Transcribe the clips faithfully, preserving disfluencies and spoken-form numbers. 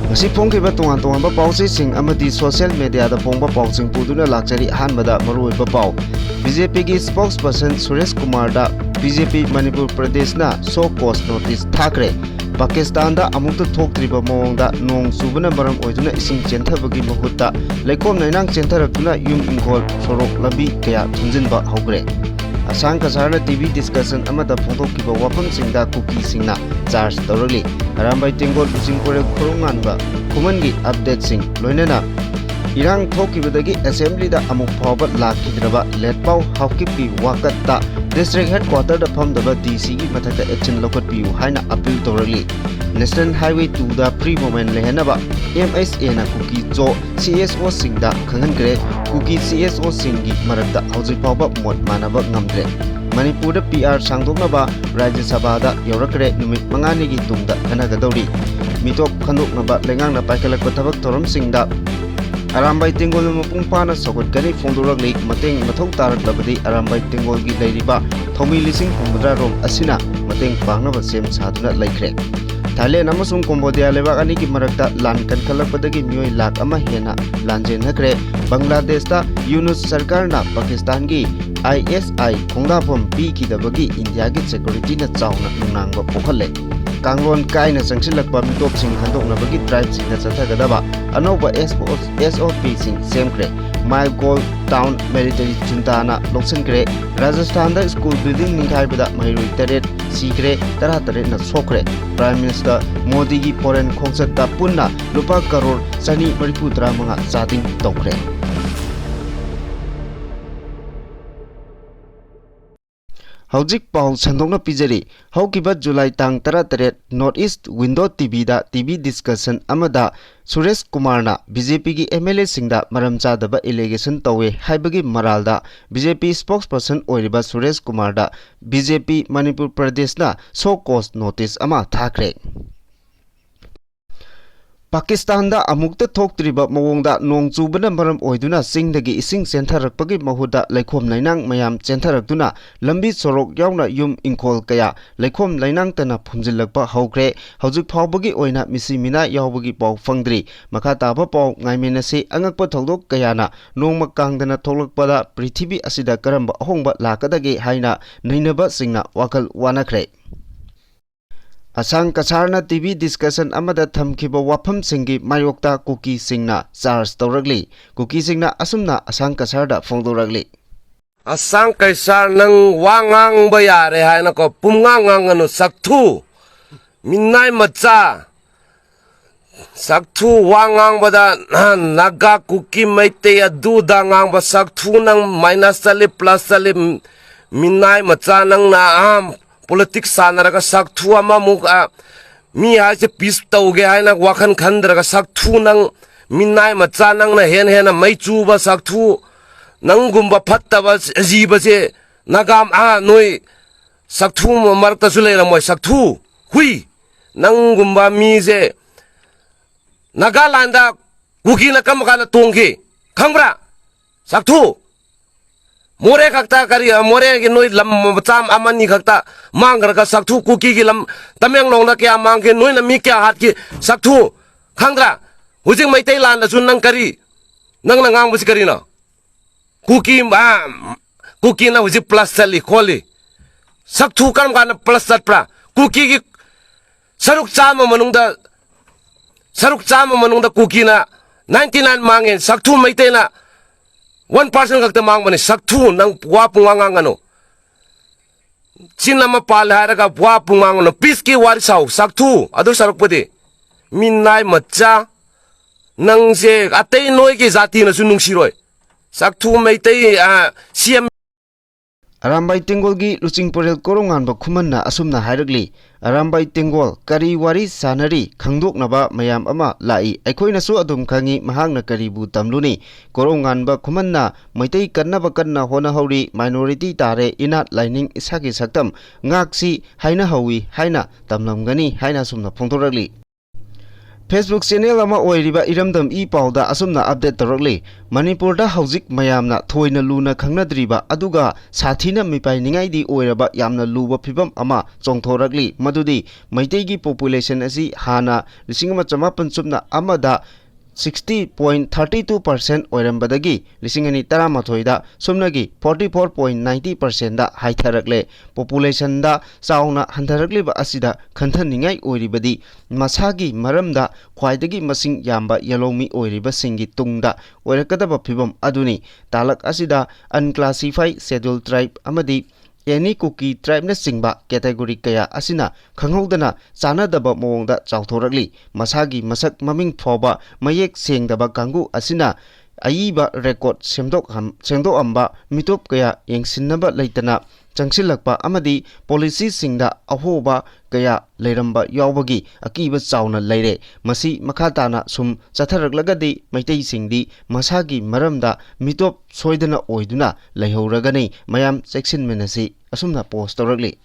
ꯉꯁꯤ ꯐꯣꯡꯈꯤꯕ ꯇꯣꯉꯥꯟ ꯇꯣꯉꯥꯟꯕ ꯄꯥꯎꯆꯦꯁꯤꯡ ꯑꯃꯗꯤ social mediaꯗ ꯐꯣꯡꯕ ꯄꯥꯎꯁꯤꯡ ꯄꯨꯗꯨꯅ ꯂꯥꯛꯆꯔꯤ꯫ ꯑꯍꯥꯟꯕꯗ ꯃꯔꯨꯑꯣꯏꯕ ꯄꯥꯎ꯫ BJPꯒꯤ spokesperson Suresh ꯀꯨꯃꯥꯔꯗ BJP Manipur ꯄ꯭ꯔꯗꯦꯁꯅ show cause notice ꯊꯥꯈ꯭ꯔꯦ꯫ ꯄꯥꯀꯤꯁꯇꯥꯟꯗ ꯑꯃꯨꯛꯇ ꯊꯣꯛꯇ꯭ꯔꯤꯕ ꯃꯑꯣꯡꯗ ꯅꯣꯡ ꯆꯨꯕꯅ ꯃꯔꯝ ꯑꯣꯏꯗꯨꯅ ꯏꯁꯤꯡ ꯆꯦꯟꯊꯕꯒꯤ ꯃꯍꯨꯠꯇ ꯂꯩꯈꯣꯝ ꯂꯩꯅꯥꯡ ꯆꯦꯟꯊꯔꯛꯇꯨꯅ ꯌꯨꯝ ꯏꯪꯈꯣꯜ, ꯁꯣꯔꯣꯛ, ꯂꯝꯕꯤ ꯀꯌꯥ ꯊꯨꯝꯖꯤꯟꯕ ꯍꯧꯈ꯭ꯔꯦ꯫ ꯑꯁꯥꯡ ꯀꯁꯥꯔꯅ TV discussion ꯑꯃꯗ ꯐꯣꯡꯗꯣꯛꯈꯤꯕ ꯋꯥꯐꯝꯁꯤꯡꯗ ꯀꯨꯀꯤꯁꯤꯡꯅ charge ꯇꯧꯔꯛꯂꯤ꯫ ꯑꯔꯥꯝꯕꯥꯏ ꯇꯦꯡꯒꯣꯜ, ꯎꯆꯤꯡ ꯀꯣꯔꯦꯜ, ꯈꯣꯡꯉꯥꯟꯕ ꯈꯨꯃꯟꯒꯤ updateꯁꯤꯡ, ꯂꯣꯏꯅꯅ ꯏꯔꯥꯡ ꯊꯣꯛꯈꯤꯕꯗꯒꯤ assemblyꯗ ꯑꯃꯨꯛ ꯐꯥꯎꯕ ꯂꯥꯛꯈꯤꯗ꯭ꯔꯕ ꯂꯦꯠꯄꯥꯎ ꯍꯥꯎꯀꯤꯞꯀꯤ ꯋꯥꯀꯠꯇ district headquarterꯗ ꯐꯝꯗꯕ DCꯒꯤ ꯃꯊꯛꯇ action ꯂꯧꯈꯠꯄꯤꯌꯨ ꯍꯥꯏꯅ appeal ꯇꯧꯔꯛꯂꯤ꯫ National Highway twoꯗ free movement ꯂꯩꯍꯟꯅꯕ MHAꯅ ꯀꯨꯀꯤ ꯖꯣ CSOꯁꯤꯡꯗ ꯈꯪꯍꯟꯈ꯭ꯔꯦ꯫ ꯀꯨꯀꯤ CSOꯁꯤꯡꯒꯤ ꯃꯔꯛꯇ ꯍꯧꯖꯤꯛ ꯐꯥꯎꯕ ꯃꯣꯠ ꯃꯥꯟꯅꯕ ꯉꯝꯗ꯭ꯔꯦ꯫ ꯃꯅꯤꯄꯨꯔꯗ PR ꯁꯥꯡꯗꯣꯛꯅꯕ ꯔꯥꯖ꯭ꯌ ꯁꯚꯥꯗ ꯌꯧꯔꯛꯈ꯭ꯔꯦ꯫ ꯅꯨꯃꯤꯠ ꯃꯉꯥꯅꯤꯒꯤ ꯇꯨꯡꯗ ꯈꯟꯅꯒꯗꯧꯔꯤ꯫ ꯃꯤꯇꯣꯞ ꯈꯟꯗꯣꯛꯅꯕ ꯂꯩꯉꯥꯛꯅ ꯄꯥꯏꯈꯠꯂꯛꯄ ꯊꯕꯛ ꯊꯧꯔꯝꯁꯤꯡꯗ ꯑꯔꯥꯝꯕꯥꯏ ꯇꯦꯡꯒꯣꯜꯅ ꯃꯄꯨꯡ ꯐꯥꯅ ꯁꯧꯒꯠꯀꯅꯤ꯫ ꯐꯣꯡꯗꯣꯔꯛꯂꯤ꯫ ꯃꯇꯦꯡ ꯃꯊꯧ ꯇꯥꯔꯛꯂꯕꯗꯤ ꯑꯔꯥꯝꯕꯥꯏ ꯇꯦꯡꯒꯣꯜꯒꯤ ꯂꯩꯔꯤꯕ ꯊꯧꯃꯤ ꯂꯤꯁꯤꯡ ꯍꯨꯝꯐꯨꯇꯔꯥ ꯔꯣꯝ ꯑꯁꯤꯅ ꯃꯇꯦꯡ ꯄꯥꯡꯅꯕ ꯁꯦꯝ ꯁꯥꯗꯨꯅ ꯂꯩꯈ꯭ꯔꯦ꯫ ꯊꯥꯏꯂꯦꯟ ꯑꯃꯁꯨꯡ ꯀꯣꯝꯕꯣꯗꯤꯌꯥ ꯂꯩꯕꯥꯛ ꯑꯅꯤꯒꯤ ꯃꯔꯛꯇ ꯂꯥꯟ ꯀꯟꯈꯠꯂꯛꯄꯗꯒꯤ ꯃꯤꯑꯣꯏ ꯂꯥꯈ ꯑꯃ ꯍꯦꯟꯅ ꯂꯥꯟꯖꯦꯟꯅꯈ꯭ꯔꯦ꯫ ꯕꯪꯒ꯭ꯂꯥꯗꯦꯁꯇ ꯌꯨꯅꯨꯁ ꯁꯔꯀꯥꯔꯅ ꯄꯥꯀꯤꯁꯇꯥꯟꯒꯤ ISI ꯈꯣꯡꯗꯥꯐꯝ ꯄꯤꯈꯤꯗꯕꯒꯤ ꯏꯟꯗꯤꯌꯥꯒꯤ securityꯅ ꯆꯥꯎꯅ ꯅꯨꯡꯅꯥꯡꯕ ꯄꯣꯛꯍꯜꯂꯦ꯫ ꯀꯥꯡꯂꯣꯟ ꯀꯥꯏꯅ ꯆꯪꯁꯤꯜꯂꯛꯄ ꯃꯤꯇꯣꯞꯁꯤꯡ ꯈꯟꯗꯣꯛꯅꯕꯒꯤ tribeꯁꯤꯡꯗ ꯆꯠꯊꯒꯗꯕ ꯑꯅꯧꯕ SOPꯁꯤꯡ ꯁꯦꯝꯈ꯭ꯔꯦ꯫ ꯃꯥꯏꯜ ꯒꯣꯜ ꯇꯥꯎꯟ military juntaꯅ ꯂꯧꯁꯤꯟꯈ꯭ꯔꯦ꯫ ꯔꯥꯖꯁꯊꯥꯟꯗ school building ꯅꯤꯡꯈꯥꯏꯕꯗ ꯃꯍꯩꯔꯣꯏ ꯇꯔꯦꯠ ꯁꯤꯈ꯭ꯔꯦ, ꯇꯔꯥꯇꯔꯦꯠꯅ ꯁꯣꯛꯈ꯭ꯔꯦ꯫ Prime Minister ꯃꯣꯗꯤꯒꯤ foreign ꯈꯣꯡꯆꯠꯇ ꯄꯨꯟꯅ ꯂꯨꯄꯥ ꯀꯔꯣꯔ ꯆꯅꯤ ꯃꯔꯤꯐꯨ ꯇꯔꯥꯃꯉꯥ ꯆꯥꯗꯤꯡ ꯇꯧꯈ꯭ꯔꯦ꯫ ꯍꯧꯖꯤꯛ ꯄꯥꯎ ꯁꯟꯗꯣꯛꯅ ꯄꯤꯖꯔꯤ꯫ ꯍꯧꯈꯤꯕ ꯖꯨꯂꯥꯏ ꯇꯥꯡ ꯇꯔꯥꯇꯔꯦꯠ North East Window TVꯗ TV discussion ꯑꯃꯗ ꯁꯨꯔꯦꯁ ꯀꯨꯃꯥꯔꯅ BJPꯒꯤ MLAꯁꯤꯡꯗ ꯃꯔꯝ ꯆꯥꯗꯕ allegation ꯇꯧꯋꯦ ꯍꯥꯏꯕꯒꯤ ꯃꯔꯥꯜꯗ BJP spokesperson ꯑꯣꯏꯔꯤꯕ Suresh ꯀꯨꯃꯥꯔꯗ BJP Manipur ꯄ꯭ꯔꯗꯦꯁꯅ show cause notice ꯑꯃ ꯊꯥꯈ꯭ꯔꯦ꯫ ꯄꯥꯀꯤꯁꯇꯥꯟꯗ ꯑꯃꯨꯛꯇ ꯊꯣꯛꯇ꯭ꯔꯤꯕ ꯃꯑꯣꯡꯗ ꯅꯣꯡ ꯆꯨꯕꯅ ꯃꯔꯝ ꯑꯣꯏꯗꯨꯅ ꯆꯤꯡꯗꯒꯤ ꯏꯁꯤꯡ ꯆꯦꯟꯊꯔꯛꯄꯒꯤ ꯃꯍꯨꯠꯇ ꯂꯩꯈꯣꯝ ꯂꯩꯅꯥꯡ ꯃꯌꯥꯝ ꯆꯦꯟꯊꯔꯛꯇꯨꯅ ꯂꯝꯕꯤ ꯁꯣꯔꯣꯛ ꯌꯥꯎꯅ ꯌꯨꯝ ꯏꯪꯈꯣꯜ ꯀꯌꯥ ꯂꯩꯈꯣꯝ ꯂꯩꯅꯥꯡꯇꯅ ꯐꯨꯝꯖꯤꯜꯂꯛꯄ ꯍꯧꯈ꯭ꯔꯦ꯫ ꯍꯧꯖꯤꯛ ꯐꯥꯎꯕꯒꯤ ꯑꯣꯏꯅ ꯃꯤꯁꯤ ꯃꯤꯅꯥ ꯌꯥꯎꯕꯒꯤ ꯄꯥꯎ ꯐꯪꯗ꯭ꯔꯤ꯫ ꯃꯈꯥ ꯇꯥꯕ ꯄꯥꯎ ꯉꯥꯏꯃꯤꯟꯅꯁꯤ꯫ ꯑꯉꯛꯄ ꯊꯧꯗꯣꯛ ꯀꯌꯥꯅ ꯅꯣꯡꯃ ꯀꯥꯡꯗꯅ ꯊꯣꯛꯂꯛꯄꯗ ꯄ꯭ꯔꯤꯊꯤꯕꯤ ꯑꯁꯤꯗ ꯀꯔꯝꯕ ꯑꯍꯣꯡꯕ ꯂꯥꯛꯀꯗꯒꯦ ꯍꯥꯏꯅ ꯅꯩꯅꯕꯁꯤꯡꯅ ꯋꯥꯈꯜ ꯋꯥꯅꯈ꯭ꯔꯦ꯫ ꯑꯁꯥꯡ ꯀꯁꯥꯔꯅ ꯇꯤ ꯚꯤ ꯗꯤꯁꯀꯁꯟ ꯑꯃꯗ ꯊꯝꯈꯤꯕ ꯋꯥꯐꯝꯁꯤꯡꯒꯤ ꯃꯥꯌꯣꯛꯇ ꯀꯨꯀꯤꯁꯤꯡꯅ ꯆꯥꯔꯖ ꯇꯧꯔꯛꯂꯤ꯫ ꯀꯨꯀꯤꯁꯤꯡꯅ ꯑꯁꯨꯝꯅ ꯑꯁꯥꯡ ꯀꯁꯥꯔꯗ ꯐꯣꯡꯗꯣꯔꯛꯂꯤ꯫ ꯑꯁꯥꯡ ꯀꯩꯁꯥꯔ, ꯅꯪ ꯋꯥ ꯉꯥꯡꯕ ꯌꯥꯔꯦ ꯍꯥꯏꯅꯀꯣ ꯄꯨꯝꯉꯥꯡ ꯉꯥꯡꯒꯅꯨ, ꯁꯛꯊꯨ꯫ ꯃꯤꯅꯥꯏ ꯃꯆꯥ꯫ ꯁꯛꯊꯨ, ꯋꯥ ꯉꯥꯡꯕꯗ ꯅꯥꯒꯥ, ꯀꯨꯀꯤ, ꯃꯩꯇꯩ ꯑꯗꯨꯗ ꯉꯥꯡꯕ ꯁꯛꯊꯨ, ꯅꯪ ꯃꯥꯏꯅꯁ ꯆꯠꯂꯤ, ꯄ꯭ꯂꯁ ꯆꯠꯂꯤ꯫ ꯃꯤꯅꯥꯏ ꯃꯆꯥ, ꯅꯪꯅ ꯑꯥ ꯄꯣꯂꯤꯇꯤꯛꯁ ꯁꯥꯟꯅꯔꯒ ꯁꯛꯊꯨ ꯑꯃꯃꯨꯛ, ꯑꯥ, ꯃꯤ ꯍꯥꯏꯁꯦ ꯄꯤꯁ ꯇꯧꯒꯦ ꯍꯥꯏꯅ ꯋꯥꯈꯜ ꯈꯟꯗ꯭ꯔꯒ ꯁꯛꯊꯨ, ꯅꯪ ꯃꯤꯅꯥꯏ ꯃꯆꯥ, ꯅꯪꯅ ꯍꯦꯟꯅ ꯍꯦꯟꯅ ꯃꯩ ꯆꯨꯕ ꯁꯛꯊꯨ, ꯅꯪꯒꯨꯝꯕ ꯐꯠꯇꯕ ꯖꯤꯕꯁꯦ ꯅꯥꯒꯥ, ꯑꯥ, ꯅꯣꯏ ꯁꯛꯊꯨ ꯃꯔꯛꯇꯁꯨ ꯂꯩꯔꯝꯃꯣꯏ꯫ ꯁꯛꯊꯨ, ꯍꯨꯏ, ꯅꯪꯒꯨꯝꯕ ꯃꯤꯁꯦ ꯅꯥꯒꯥꯂꯥꯟꯗ ꯀꯨꯀꯤꯅ ꯀꯔꯝꯕ ꯀꯥꯟꯗ ꯇꯣꯡꯈꯤ ꯈꯪꯕ꯭ꯔꯥ? ꯁꯛꯊꯨ꯫ ꯃꯣꯔꯦ ꯈꯛꯇ ꯀꯔꯤ, ꯃꯣꯔꯦꯒꯤ ꯅꯣꯏ ꯂꯝ ꯃꯆꯥ ꯑꯃꯅꯤ ꯈꯛꯇ ꯃꯥꯡꯈ꯭ꯔꯒ ꯁꯛꯊꯨ, ꯀꯨꯀꯤꯒꯤ ꯂꯝ ꯇꯃꯦꯡꯂꯣꯡꯗ ꯀꯌꯥ ꯃꯥꯡꯈꯤ, ꯅꯣꯏꯅ ꯃꯤ ꯀꯌꯥ ꯍꯥꯠꯈꯤ? ꯁꯛꯊꯨ, ꯈꯪꯗ꯭ꯔꯥ? ꯍꯧꯖꯤꯛ ꯃꯩꯇꯩ ꯂꯥꯟꯗꯁꯨ ꯅꯪ ꯀꯔꯤ, ꯅꯪꯅ ꯉꯥꯡꯕꯁꯤ ꯀꯔꯤꯅꯣ? ꯀꯨꯀꯤ, ꯑꯥ, ꯀꯨꯀꯤꯅ ꯍꯧꯖꯤꯛ ꯄ꯭ꯂꯁ ꯆꯠꯂꯤ ꯈꯣꯠꯂꯤ꯫ ꯁꯛꯊꯨ ꯀꯔꯝ ꯀꯥꯟꯗ ꯄ꯭ꯂꯁ ꯆꯠꯄ꯭ꯔꯥ? ꯀꯨꯀꯤꯒꯤ ꯁꯔꯨꯛ ꯆꯥꯝꯃ ꯃꯅꯨꯡꯗ, ꯁꯔꯨꯛ ꯆꯥꯝꯃ ꯃꯅꯨꯡꯗ ꯀꯨꯀꯤꯅ ꯅꯥꯏꯟꯇꯤ ꯅꯥꯏꯟ ꯃꯥꯡꯉꯦ, ꯁꯛꯊꯨ ꯃꯩꯇꯩꯅ ꯋꯥꯟ ꯄꯥꯔꯁꯦꯟ ꯈꯛꯇ ꯃꯥꯡꯕꯅꯤ꯫ ꯁꯛꯊꯨ, ꯅꯪ ꯋꯥ ꯄꯨꯡꯉꯥꯡ ꯉꯥꯡꯒꯅꯨ꯫ ꯆꯤꯟ ꯑꯃ ꯄꯥꯜꯂꯦ ꯍꯥꯏꯔꯒ ꯋꯥ ꯄꯨꯡꯉꯥꯡ ꯉꯥꯡꯒꯅꯨ꯫ ꯄꯤꯁꯀꯤ ꯋꯥꯔꯤ ꯁꯥꯎ, ꯁꯛꯊꯨ꯫ ꯑꯗꯨ ꯁꯔꯨꯛꯄꯨꯗꯤ ꯃꯤꯅꯥꯏ ꯃꯆꯥ, ꯅꯪꯁꯦ ꯑꯇꯩ ꯅꯣꯏꯒꯤ ꯖꯥꯇꯤꯅꯁꯨ ꯅꯨꯡꯁꯤꯔꯣꯏ꯫ ꯁꯛꯊꯨ ꯃꯩꯇꯩ, ꯑꯥ, ꯁꯤ ꯑꯦꯝ ꯑꯔꯥꯝꯕꯥꯏ ꯇꯦꯡꯒꯣꯜꯒꯤ ꯂꯨꯆꯤꯡ ꯄꯔꯦꯜ ꯀꯣꯔꯧꯉꯥꯟꯕ ꯈꯨꯃꯟꯅ ꯑꯁꯨꯝꯅ ꯍꯥꯏꯔꯛꯂꯤ, "ꯑꯔꯥꯝꯕꯥꯏ ꯇꯦꯡꯒꯣꯜ, ꯀꯔꯤ ꯋꯥꯔꯤ ꯁꯥꯟꯅꯔꯤ? ꯈꯪꯗꯣꯛꯅꯕ ꯃꯌꯥꯝ ꯑꯃ ꯂꯥꯛꯏ꯫ ꯑꯩꯈꯣꯏꯅꯁꯨ ꯑꯗꯨꯝ ꯈꯪꯉꯤ, ꯃꯍꯥꯛꯅ ꯀꯔꯤꯕꯨ ꯇꯝꯂꯨꯅꯤ?" ꯀꯣꯔꯧꯉꯥꯟꯕ ꯈꯨꯃꯟꯅ ꯃꯩꯇꯩ ꯀꯟꯅꯕ ꯀꯟꯅ ꯍꯣꯠꯅꯍꯧꯔꯤ, ꯃꯥꯏꯅꯣꯔꯤꯇꯤ ꯇꯥꯔꯦ, ꯏꯅꯥꯠ ꯂꯥꯏꯅꯤꯡ ꯏꯁꯥꯒꯤ ꯁꯛꯇꯝ ꯉꯥꯛꯁꯤ ꯍꯥꯏꯅꯍꯧꯋꯤ ꯍꯥꯏꯅ ꯇꯝꯂꯝꯒꯅꯤ ꯍꯥꯏꯅ ꯑꯁꯨꯝꯅ ꯐꯣꯡꯗꯣꯔꯛꯂꯤ꯫ Facebook channel ꯑꯃ ꯑꯣꯏꯔꯤꯕ ꯏꯔꯝꯗꯝ ꯏ ꯄꯥꯎꯗ ꯑꯁꯨꯝꯅ update ꯇꯧꯔꯛꯂꯤ꯫ ꯃꯅꯤꯄꯨꯔꯗ ꯍꯧꯖꯤꯛ ꯃꯌꯥꯝꯅ ꯊꯣꯏꯅ ꯂꯨꯅ ꯈꯪꯅꯗ꯭ꯔꯤꯕ ꯑꯗꯨꯒ ꯁꯥꯊꯤꯅ ꯃꯤꯄꯥꯏꯅꯤꯡꯉꯥꯏꯗꯤ ꯑꯣꯏꯔꯕ ꯌꯥꯝꯅ ꯂꯨꯕ ꯐꯤꯕꯝ ꯑꯃ ꯆꯣꯡꯊꯣꯔꯛꯂꯤ, ꯃꯗꯨꯗꯤ ꯃꯩꯇꯩꯒꯤ population ꯑꯁꯤ ꯍꯥꯟꯅ ꯂꯤꯁꯤꯡ ꯑꯃ ꯆꯃꯥꯄꯟ ꯁꯨꯞꯅ ꯑꯃꯗ sixty point thirty two percent ꯑꯣꯏꯔꯝꯕꯗꯒꯤ ꯂꯤꯁꯤꯡ ꯑꯅꯤ ꯇꯔꯥꯃꯥꯊꯣꯏꯗ ꯁꯨꯞꯅꯒꯤ forty four point ninety percentꯗ ꯍꯥꯏꯊꯔꯛꯂꯦ꯫ Populationꯗ ꯆꯥꯎꯅ ꯍꯟꯊꯔꯛꯂꯤꯕ ꯑꯁꯤꯗ ꯈꯟꯊꯅꯤꯡꯉꯥꯏ ꯑꯣꯏꯔꯤꯕꯗꯤ ꯃꯁꯥꯒꯤ ꯃꯔꯝꯗ ꯈ꯭ꯋꯥꯏꯗꯒꯤ ꯃꯁꯤꯡ ꯌꯥꯝꯕ ꯌꯦꯜꯍꯧꯃꯤ ꯑꯣꯏꯔꯤꯕꯁꯤꯡꯒꯤ ꯇꯨꯡꯗ ꯑꯣꯏꯔꯛꯀꯗꯕ ꯐꯤꯕꯝ ꯑꯗꯨꯅꯤ꯫ ꯇꯥꯂꯛ ꯑꯁꯤꯗ unclassified schedule tribe ꯑꯃꯗꯤ any ꯀꯨꯀꯤ tribeꯅꯆꯤꯡꯕ category ꯀꯌꯥ ꯑꯁꯤꯅ ꯈꯪꯍꯧꯗꯅ ꯆꯥꯟꯅꯗꯕ ꯃꯑꯣꯡꯗ ꯆꯥꯎꯊꯣꯔꯛꯂꯤ꯫ ꯃꯁꯥꯒꯤ ꯃꯁꯛ ꯃꯃꯤꯡ ꯐꯥꯎꯕ ꯃꯌꯦꯛ ꯁꯦꯡꯗꯕ ꯀꯥꯡꯕꯨ ꯑꯁꯤꯅ ꯑꯏꯕ record ꯁꯦꯝꯗꯣꯛꯍꯝ-, ꯁꯦꯝꯗꯣꯛꯑꯝꯕ, ꯃꯤꯇꯣꯞ ꯀꯌꯥ ꯌꯦꯡꯁꯤꯟꯅꯕ ꯂꯩꯇꯅ ꯆꯪꯁꯤꯜꯂꯛꯄ ꯑꯃꯗꯤ policyꯁꯤꯡꯗ ꯑꯍꯣꯕ ꯀꯌꯥ ꯂꯩꯔꯝꯕ ꯌꯥꯎꯕꯒꯤ ꯑꯀꯤꯕ ꯆꯥꯎꯅ ꯂꯩꯔꯦ꯫ ꯃꯁꯤ ꯃꯈꯥ ꯇꯥꯅ ꯁꯨꯝ ꯆꯠꯊꯔꯛꯂꯒꯗꯤ ꯃꯩꯇꯩꯁꯤꯡꯗꯤ ꯃꯁꯥꯒꯤ ꯃꯔꯝꯗ ꯃꯤꯇꯣꯞ ꯁꯣꯏꯗꯅ ꯑꯣꯏꯗꯨꯅ ꯂꯩꯍꯧꯔꯒꯅꯤ꯫ ꯃꯌꯥꯝ ꯆꯦꯛꯁꯤꯟꯃꯤꯟꯅꯁꯤ, ꯑꯁꯨꯝꯅ post ꯇꯧꯔꯛꯂꯤ꯫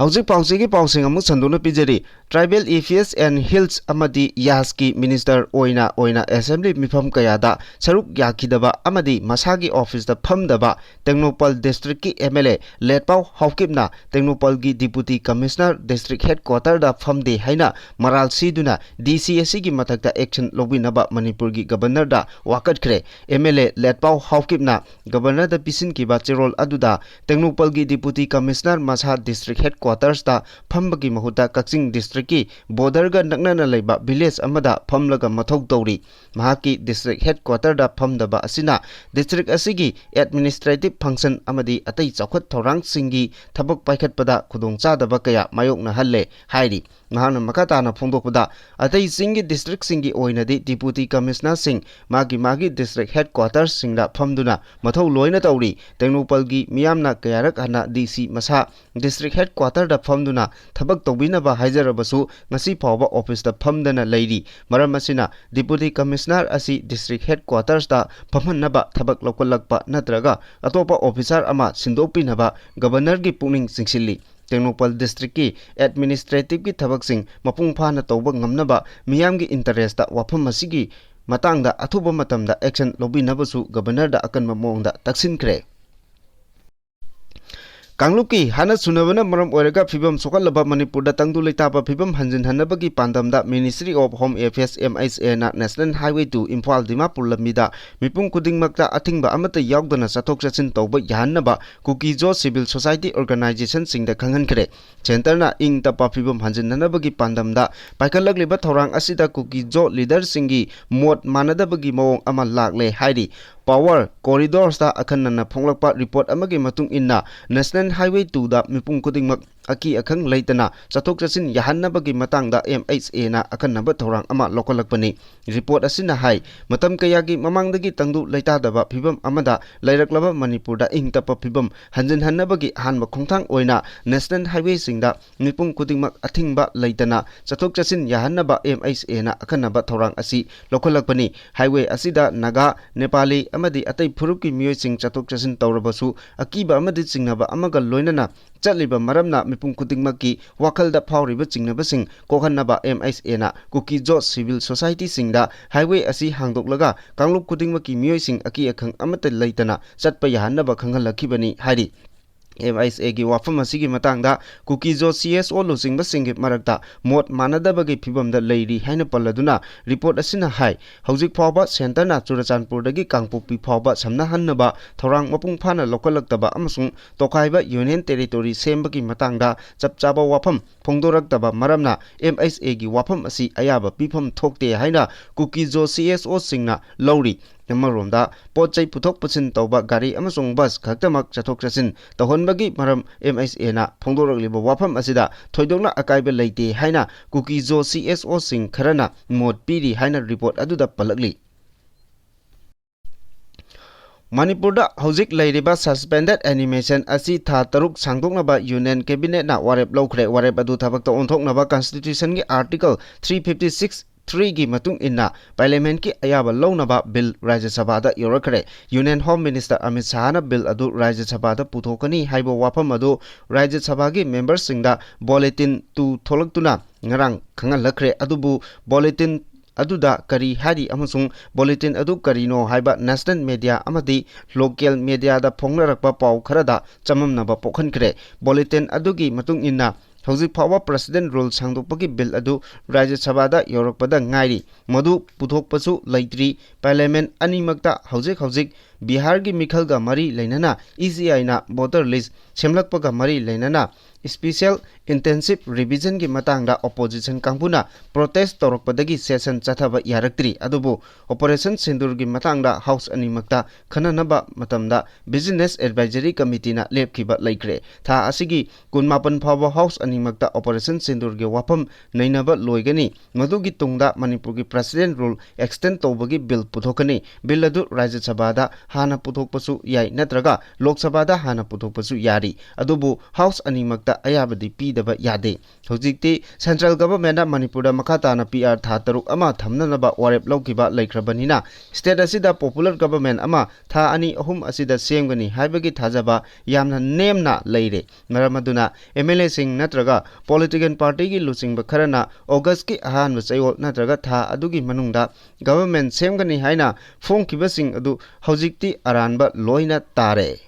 ꯍꯧꯖꯤꯛ ꯄꯥꯎꯆꯦꯒꯤ ꯄꯥꯎꯁꯤꯡ ꯑꯃꯨꯛ ꯁꯟꯗꯣꯛꯅ ꯄꯤꯖꯔꯤ꯫ Tribal Affairs and Hills ꯑꯃꯗꯤ ꯌꯥꯁꯀꯤ minister ꯑꯣꯏꯅ ꯑꯣꯏꯅ assembly ꯃꯤꯐꯝ ꯀꯌꯥꯗ ꯁꯔꯨꯛ ꯌꯥꯈꯤꯗꯕ ꯑꯃꯗꯤ ꯃꯁꯥꯒꯤ officeꯇ ꯐꯝꯗꯕ Tengnoupal districtꯀꯤ MLA ꯂꯦꯠꯄꯥꯎ ꯍꯥꯎꯀꯤꯞꯅ ꯇꯦꯡꯅꯧꯄꯜꯒꯤ deputy commissioner district headquarterꯗ ꯐꯝꯗꯦ ꯍꯥꯏꯅ ꯃꯔꯥꯜ ꯁꯤꯗꯨꯅ DC ꯑꯁꯤꯒꯤ ꯃꯊꯛꯇ action ꯂꯧꯕꯤꯅꯕ ꯃꯅꯤꯄꯨꯔꯒꯤ governorꯗ ꯋꯥꯀꯠꯈ꯭ꯔꯦ꯫ MLA ꯂꯦꯠꯄꯥꯎ ꯍꯥꯎꯀꯤꯞꯅ governorꯗ ꯄꯤꯁꯤꯟꯈꯤꯕ ꯆꯦꯔꯣꯜ ꯑꯗꯨꯗ ꯇꯦꯡꯅꯧꯄꯜꯒꯤ deputy commissioner ꯃꯁꯥ district headquartersꯇ ꯐꯝꯕꯒꯤ ꯃꯍꯨꯠꯇ ꯀꯛꯆꯤꯡ districtꯀꯤ borderꯒ ꯅꯛꯅꯅ ꯂꯩꯕ village ꯑꯃꯗ ꯐꯝꯂꯒ ꯃꯊꯧ ꯇꯧꯔꯤ꯫ ꯃꯍꯥꯛꯀꯤ district headquarterꯗ ꯐꯝꯗꯕ ꯑꯁꯤꯅ district ꯑꯁꯤꯒꯤ administrative function ꯑꯃꯗꯤ ꯑꯇꯩ ꯆꯥꯎꯈꯠ ꯊꯧꯔꯥꯡꯁꯤꯡꯒꯤ ꯊꯕꯛ ꯄꯥꯏꯈꯠꯄꯗ ꯈꯨꯗꯣꯡꯆꯥꯗꯕ ꯀꯌꯥ ꯃꯥꯌꯣꯛꯅꯍꯜꯂꯦ ꯍꯥꯏꯔꯤ꯫ ꯃꯍꯥꯛꯅ ꯃꯈꯥ ꯇꯥꯅ ꯐꯣꯡꯗꯣꯛꯄꯗ, ꯑꯇꯩ ꯆꯤꯡꯒꯤ districtꯁꯤꯡꯒꯤ ꯑꯣꯏꯅꯗꯤ deputy commissionerꯁꯤꯡ ꯃꯥꯒꯤ ꯃꯥꯒꯤ district headquartersꯁꯤꯡꯗ ꯐꯝꯗꯨꯅ ꯃꯊꯧ ꯂꯣꯏꯅ ꯇꯧꯔꯤ꯫ ꯇꯦꯡꯅꯧꯄꯜꯒꯤ ꯃꯤꯌꯥꯝꯅ ꯀꯌꯥꯔꯛ ꯍꯟꯅ DC ꯃꯁꯥ district headquarterꯗ ꯐꯝꯗꯨꯅ ꯊꯕꯛ ꯇꯧꯕꯤꯅꯕ ꯍꯥꯏꯖꯔꯕꯁꯨ ꯉꯁꯤ ꯐꯥꯎꯕ officeꯇ ꯐꯝꯗꯅ ꯂꯩꯔꯤ꯫ ꯃꯔꯝ ꯑꯁꯤꯅ deputy commissioner ꯑꯁꯤ district headquartersꯇ ꯐꯝꯍꯟꯅꯕ ꯊꯕꯛ ꯂꯧꯈꯠꯂꯛꯄ ꯅꯠꯇ꯭ꯔꯒ ꯑꯇꯣꯞꯄ officer ꯑꯃ ꯁꯤꯟꯗꯣꯛꯄꯤꯅꯕ governorꯒꯤ ꯄꯨꯛꯅꯤꯡ ꯆꯤꯡꯁꯤꯜꯂꯤ꯫ ꯇꯦꯡꯅꯧꯄꯜ ꯗꯤꯁꯇ꯭ꯔꯤꯛꯀꯤ ꯑꯦꯗꯃꯤꯅꯤꯁꯇ꯭ꯔꯦꯇꯤꯚꯀꯤ ꯊꯕꯛꯁꯤꯡ ꯃꯄꯨꯡ ꯐꯥꯅ ꯇꯧꯕ ꯉꯝꯅꯕ ꯃꯤꯌꯥꯝꯒꯤ ꯏꯟꯇꯔꯦꯁꯇ ꯋꯥꯐꯝ ꯑꯁꯤꯒꯤ ꯃꯇꯥꯡꯗ ꯑꯊꯨꯕ ꯃꯇꯝꯗ ꯑꯦꯛꯁꯟ ꯂꯧꯕꯤꯅꯕꯁꯨ ꯒꯕꯔꯅꯔꯗ ꯑꯀꯟꯕ ꯃꯑꯣꯡꯗ ꯇꯛꯁꯤꯟꯈ꯭ꯔꯦ꯫ ꯀꯥꯡꯂꯨꯞꯀꯤ ꯍꯥꯟꯅ ꯁꯨꯅꯕꯅ ꯃꯔꯝ ꯑꯣꯏꯔꯒ ꯐꯤꯕꯝ ꯁꯣꯛꯍꯜꯂꯕ ꯃꯅꯤꯄꯨꯔꯗ ꯇꯪꯗꯨ ꯂꯩꯇꯥꯕ ꯐꯤꯕꯝ ꯍꯟꯖꯤꯟꯍꯟꯅꯕꯒꯤ ꯄꯥꯟꯗꯝꯗ Ministry of Home Affairs, M H A, ꯅ National Highway two Imphal Dimapur ꯂꯝꯕꯤꯗ ꯃꯤꯄꯨꯝ ꯈꯨꯗꯤꯡꯃꯛꯇ ꯑꯊꯤꯡꯕ ꯑꯃꯠꯇ ꯌꯥꯎꯗꯅ ꯆꯠꯊꯣꯛ ꯆꯠꯁꯤꯟ ꯇꯧꯕ ꯌꯥꯍꯟꯅꯕ ꯀꯨꯀꯤ-ꯖꯣ civil society organization ꯁꯤꯡꯗ ꯈꯪꯍꯟꯈ꯭ꯔꯦ꯫ ꯁꯦꯟꯇꯔꯅ ꯏꯪ ꯇꯞꯄ ꯐꯤꯕꯝ ꯍꯟꯖꯤꯟꯅꯅꯕꯒꯤ ꯄꯥꯟꯗꯝꯗ ꯄꯥꯏꯈꯠꯂꯛꯂꯤꯕ ꯊꯧꯔꯥꯡ ꯑꯁꯤꯗ ꯀꯨꯀꯤ-ꯖꯣ ꯂꯤꯗꯔꯁꯤꯡꯒꯤ ꯃꯣꯠ ꯃꯥꯟꯅꯗꯕꯒꯤ ꯃꯑꯣꯡ ꯑꯃ ꯂꯥꯛꯂꯦ ꯍꯥꯏꯔꯤ꯫ Power Corridors ꯇ ꯑꯈꯟꯅꯅ ꯐꯣꯡꯂꯛꯄ ꯔꯤꯄꯣꯔꯠ ꯑꯃꯒꯤ ꯃꯇꯨꯡ ꯏꯟꯅ, National Highway two ꯗ ꯃꯤꯄꯨꯝ ꯈꯨꯗꯤꯡꯃꯛ ꯑꯀꯤ ꯑꯈꯪ ꯂꯩꯇꯅ ꯆꯠꯊꯣꯛ ꯆꯠꯁꯤꯟ ꯌꯥꯍꯟꯅꯕꯒꯤ ꯃꯇꯥꯡꯗ M H A ꯅ ꯑꯈꯟꯅꯕ ꯊꯧꯔꯥꯡ ꯑꯃ ꯂꯧꯈꯠꯂꯛꯄꯅꯤ꯫ ꯔꯤꯄꯣꯔꯠ ꯑꯁꯤꯅ ꯍꯥꯏ, ꯃꯇꯝ ꯀꯌꯥꯒꯤ ꯃꯃꯥꯡꯗꯒꯤ ꯇꯪꯗꯨ ꯂꯩꯇꯥꯗꯕ ꯐꯤꯕꯝ ꯑꯃꯗ ꯂꯩꯔꯛꯂꯕ ꯃꯅꯤꯄꯨꯔꯗ ꯏꯪ ꯇꯞꯄ ꯐꯤꯕꯝ ꯍꯟꯖꯤꯟꯍꯟꯅꯕꯒꯤ ꯑꯍꯥꯟꯕ ꯈꯣꯡꯊꯥꯡ ꯑꯣꯏꯅ National Highway ꯁꯤꯡꯗ ꯃꯤꯄꯨꯝ ꯈꯨꯗꯤꯡꯃꯛ ꯑꯊꯤꯡꯕ ꯂꯩꯇꯅ ꯆꯠꯊꯣꯛ ꯆꯠꯁꯤꯟ ꯌꯥꯍꯟꯅꯕ M H A ꯅ ꯑꯈꯟꯅꯕ ꯊꯧꯔꯥꯡ ꯑꯁꯤ ꯂꯧꯈꯠꯂꯛꯄꯅꯤ꯫ Highway ꯑꯁꯤꯗ ꯅꯥꯒꯥ, ꯅꯦꯄꯥꯂꯤ ꯑꯃꯗꯤ ꯑꯇꯩ ꯐꯨꯔꯨꯞꯀꯤ ꯃꯤꯑꯣꯏꯁꯤꯡ ꯆꯠꯊꯣꯛ ꯆꯠꯁꯤꯟ ꯇꯧꯔꯕꯁꯨ ꯑꯀꯤꯕ ꯑꯃꯗꯤ ꯆꯤꯡꯅꯕ ꯑꯃꯒ ꯂꯣꯏꯅꯅ ꯆꯠꯂꯤꯕ ꯃꯔꯝꯅ ꯃꯤꯄꯨꯝ ꯈꯨꯗꯤꯡꯃꯛꯀꯤ ꯋꯥꯈꯜꯗ ꯐꯥꯎꯔꯤꯕ ꯆꯤꯡꯅꯕꯁꯤꯡ ꯀꯣꯛꯍꯟꯅꯕ M H A ꯅ ꯀꯨꯀꯤ-ꯖꯣ civil society ꯁꯤꯡꯗ highway ꯑꯁꯤ ꯍꯥꯡꯗꯣꯛꯂꯒ ꯀꯥꯡꯂꯨꯞ ꯈꯨꯗꯤꯡꯃꯛꯀꯤ ꯃꯤꯑꯣꯏꯁꯤꯡ ꯑꯀꯤ ꯑꯈꯪ ꯑꯃꯠꯇ ꯂꯩꯇꯅ ꯆꯠꯄ ꯌꯥꯍꯟꯅꯕ ꯈꯪꯍꯜꯂꯛꯈꯤꯕꯅꯤ ꯍꯥꯏꯔꯤ꯫ M H A ꯒꯤ ꯋꯥꯐꯝ ꯑꯁꯤꯒꯤ ꯃꯇꯥꯡꯗ ꯀꯨꯀꯤ-ꯖꯣ C S O ꯂꯨꯆꯤꯡꯕꯁꯤꯡꯒꯤ ꯃꯔꯛꯇ ꯃꯣꯠ ꯃꯥꯟꯅꯗꯕꯒꯤ ꯐꯤꯕꯝꯗ ꯂꯩꯔꯤ ꯍꯥꯏꯅ ꯄꯜꯂꯗꯨꯅ, ꯔꯤꯄꯣꯔꯠ ꯑꯁꯤꯅ ꯍꯥꯏ, ꯍꯧꯖꯤꯛ ꯐꯥꯎꯕ ꯁꯦꯟꯇꯔꯅ ꯆꯨꯔꯆꯥꯟꯄꯨꯔꯗꯒꯤ ꯀꯥꯡꯄꯣꯛꯄꯤ ꯐꯥꯎꯕ ꯁꯝꯅꯍꯟꯅꯕ ꯊꯧꯔꯥꯡ ꯃꯄꯨꯡ ꯐꯥꯅ ꯂꯧꯈꯠꯂꯛꯇꯕ ꯑꯃꯁꯨꯡ ꯇꯣꯈꯥꯏꯕ ꯌꯨꯅꯤꯌꯟ ꯇꯦꯔꯤꯇꯣꯔꯤ ꯁꯦꯝꯕꯒꯤ ꯃꯇꯥꯡꯗ ꯆꯞ ꯆꯥꯕ ꯋꯥꯐꯝ ꯐꯣꯡꯗꯣꯔꯛꯇꯕ ꯃꯔꯝꯅ M H A ꯒꯤ ꯋꯥꯐꯝ ꯑꯁꯤ ꯑꯌꯥꯕ ꯄꯤꯐꯝ ꯊꯣꯛꯇꯦ ꯍꯥꯏꯅ ꯀꯨꯀꯤ-ꯖꯣ C S O ꯁꯤꯡꯅ ꯂꯧꯔꯤ꯫ ꯑꯃꯔꯣꯝꯗ, ꯄꯣꯠ ꯆꯩ ꯄꯨꯊꯣꯛ ꯄꯨꯁꯤꯟ ꯇꯧꯕ ꯒꯥꯔꯤ ꯑꯃꯁꯨꯡ ꯕꯁ ꯈꯛꯇꯃꯛ ꯆꯠꯊꯣꯛ ꯆꯠꯁꯤꯟ ꯇꯧꯍꯟꯕꯒꯤ ꯃꯔꯝ M H A ꯅ ꯐꯣꯡꯗꯣꯔꯛꯂꯤꯕ ꯋꯥꯐꯝ ꯑꯁꯤꯗ ꯊꯣꯏꯗꯣꯛꯅ ꯑꯀꯥꯏꯕ ꯂꯩꯇꯦ ꯍꯥꯏꯅ ꯀꯨꯀꯤ-ꯖꯣ C S O ꯁꯤꯡ ꯈꯔꯅ ꯃꯣꯠ ꯄꯤꯔꯤ ꯍꯥꯏꯅ ꯔꯤꯄꯣꯔꯠ ꯑꯗꯨꯗ ꯄꯜꯂꯛꯂꯤ꯫ ꯃꯅꯤꯄꯨꯔꯗ ꯍꯧꯖꯤꯛ ꯂꯩꯔꯤꯕ suspended animation ꯑꯁꯤ ꯊꯥ ꯇꯔꯨꯛ ꯁꯥꯡꯗꯣꯛꯅꯕ ꯌꯨꯅꯤꯌꯟ ꯀꯦꯕꯤꯅꯦꯠꯅ ꯋꯥꯔꯦꯞ ꯂꯧꯈ꯭ꯔꯦ꯫ ꯋꯥꯔꯦꯞ ꯑꯗꯨ ꯊꯕꯛꯇ ꯑꯣꯟꯊꯣꯛꯅꯕ Constitution ꯒꯤ Article three fifty six, ꯊ꯭ꯔꯤꯒꯤ ꯃꯇꯨꯡ ꯏꯟꯅ Parliamentꯀꯤ ꯑꯌꯥꯕ ꯂꯧꯅꯕ Bill ꯔꯥꯖ꯭ꯌ ꯁꯚꯥꯗ ꯌꯧꯔꯛꯈ꯭ꯔꯦ꯫ Union Home Minister Amit ꯁꯥꯍꯅ Bill ꯑꯗꯨ ꯔꯥꯖ꯭ꯌ ꯁꯚꯥꯗ ꯄꯨꯊꯣꯛꯀꯅꯤ ꯍꯥꯏꯕ ꯋꯥꯐꯝ ꯑꯗꯨ ꯔꯥꯖ꯭ꯌ ꯁꯚꯥꯒꯤ memberꯁꯤꯡꯗ Bulletin two ꯊꯣꯛꯂꯛꯇꯨꯅ ꯉꯔꯥꯡ ꯈꯪꯍꯜꯂꯛꯈ꯭ꯔꯦ꯫ ꯑꯗꯨꯕꯨ Bulletin ꯑꯗꯨꯗ ꯀꯔꯤ ꯍꯥꯏꯔꯤ ꯑꯃꯁꯨꯡ Bulletin ꯑꯗꯨ ꯀꯔꯤꯅꯣ ꯍꯥꯏꯕ national media ꯑꯃꯗꯤ local mediaꯗ ꯐꯣꯡꯅꯔꯛꯄ ꯄꯥꯎ ꯈꯔꯗ ꯆꯃꯝꯅꯕ ꯄꯣꯛꯍꯟꯈ꯭ꯔꯦ꯫ Bulletin ꯑꯗꯨꯒꯤ ꯃꯇꯨꯡ ꯏꯟꯅ ꯍꯧꯖꯤꯛ ꯐꯥꯎꯕ President Rule ꯁꯥꯡꯗꯣꯛꯄꯒꯤ Bill ꯑꯗꯨ ꯔꯥꯖ꯭ꯌ ꯁꯚꯥꯗ ꯌꯧꯔꯛꯄꯗ ꯉꯥꯏꯔꯤ꯫ ꯃꯗꯨ ꯄꯨꯊꯣꯛꯄꯁꯨ ꯂꯩꯇ꯭ꯔꯤ꯫ Parliament ꯑꯅꯤꯃꯛꯇ ꯍꯧꯖꯤꯛ ꯍꯧꯖꯤꯛ ꯕꯤꯍꯥꯔꯒꯤ ꯃꯤꯈꯜꯒ ꯃꯔꯤ ꯂꯩꯅꯅ ECIꯅ voter list ꯁꯦꯝꯂꯛꯄꯒ ꯃꯔꯤ ꯂꯩꯅꯅ Special Intensive Revisionꯒꯤ ꯃꯇꯥꯡꯗ opposition ꯀꯥꯡꯕꯨꯅ protest ꯇꯧꯔꯛꯄꯗꯒꯤ session ꯆꯠꯊꯕ ꯌꯥꯔꯛꯇ꯭ꯔꯤ꯫ ꯑꯗꯨꯕꯨ Operation ꯁꯤꯟꯗꯨꯔꯒꯤ ꯃꯇꯥꯡꯗ House ꯑꯅꯤꯃꯛꯇ ꯈꯟꯅꯅꯕ ꯃꯇꯝꯗ Business Advisory Committeeꯅ ꯂꯦꯞꯈꯤꯕ ꯂꯩꯈ꯭ꯔꯦ꯫ ꯊꯥ ꯑꯁꯤꯒꯤ ꯀꯨꯟꯃꯥꯄꯟ ꯐꯥꯎꯕ House ꯑꯅꯤꯃꯛꯇ Operation ꯁꯤꯟꯗꯨꯔꯒꯤ ꯋꯥꯐꯝ ꯅꯩꯅꯕ ꯂꯣꯏꯒꯅꯤ꯫ ꯃꯗꯨꯒꯤ ꯇꯨꯡꯗ ꯃꯅꯤꯄꯨꯔꯒꯤ President Rule extend ꯇꯧꯕꯒꯤ Bill ꯄꯨꯊꯣꯛꯀꯅꯤ꯫ Bill ꯑꯗꯨ ꯔꯥꯖ꯭ꯌ ꯁꯚꯥꯗ ꯍꯥꯟꯅ ꯄꯨꯊꯣꯛꯄꯁꯨ ꯌꯥꯏ, ꯅꯠꯇ꯭ꯔꯒ ꯂꯣꯛ ꯁꯚꯥꯗ ꯍꯥꯟꯅ ꯄꯨꯊꯣꯛꯄꯁꯨ ꯌꯥꯔꯤ꯫ ꯑꯗꯨꯕꯨ House ꯑꯅꯤꯃꯛꯇ ꯑꯌꯥꯕꯗꯤ ꯄꯤꯗꯕ ꯌꯥꯗꯦ꯫ ꯍꯧꯖꯤꯛꯇꯤ Central Governmentꯅ ꯃꯅꯤꯄꯨꯔꯗ ꯃꯈꯥ ꯇꯥꯅ PR ꯊꯥ ꯇꯔꯨꯛ ꯑꯃ ꯊꯝꯅꯅꯕ ꯋꯥꯔꯦꯞ ꯂꯧꯈꯤꯕ ꯂꯩꯈ꯭ꯔꯕꯅꯤꯅ, state ꯑꯁꯤꯗ popular government ꯑꯃ ꯊꯥ ꯑꯅꯤ ꯑꯍꯨꯝ ꯑꯁꯤꯗ ꯁꯦꯝꯒꯅꯤ ꯍꯥꯏꯕꯒꯤ ꯊꯥꯖꯕ ꯌꯥꯝꯅ ꯅꯦꯝꯅ ꯂꯩꯔꯦ꯫ ꯃꯔꯝ ꯑꯗꯨꯅ MLAꯁꯤꯡ ꯅꯠꯇ꯭ꯔꯒ political partyꯒꯤ ꯂꯨꯆꯤꯡꯕ ꯈꯔꯅ Augustꯀꯤ ꯑꯍꯥꯟꯕ ꯆꯌꯣꯜ ꯅꯠꯇ꯭ꯔꯒ ꯊꯥ ꯑꯗꯨꯒꯤ ꯃꯅꯨꯡꯗ government ꯁꯦꯝꯒꯅꯤ ꯍꯥꯏꯅ ꯐꯣꯡꯈꯤꯕꯁꯤꯡ ꯑꯗꯨ ꯍꯧꯖꯤꯛꯇꯤ ꯑꯔꯥꯟꯕ ꯂꯣꯏꯅ ꯇꯥꯔꯦ꯫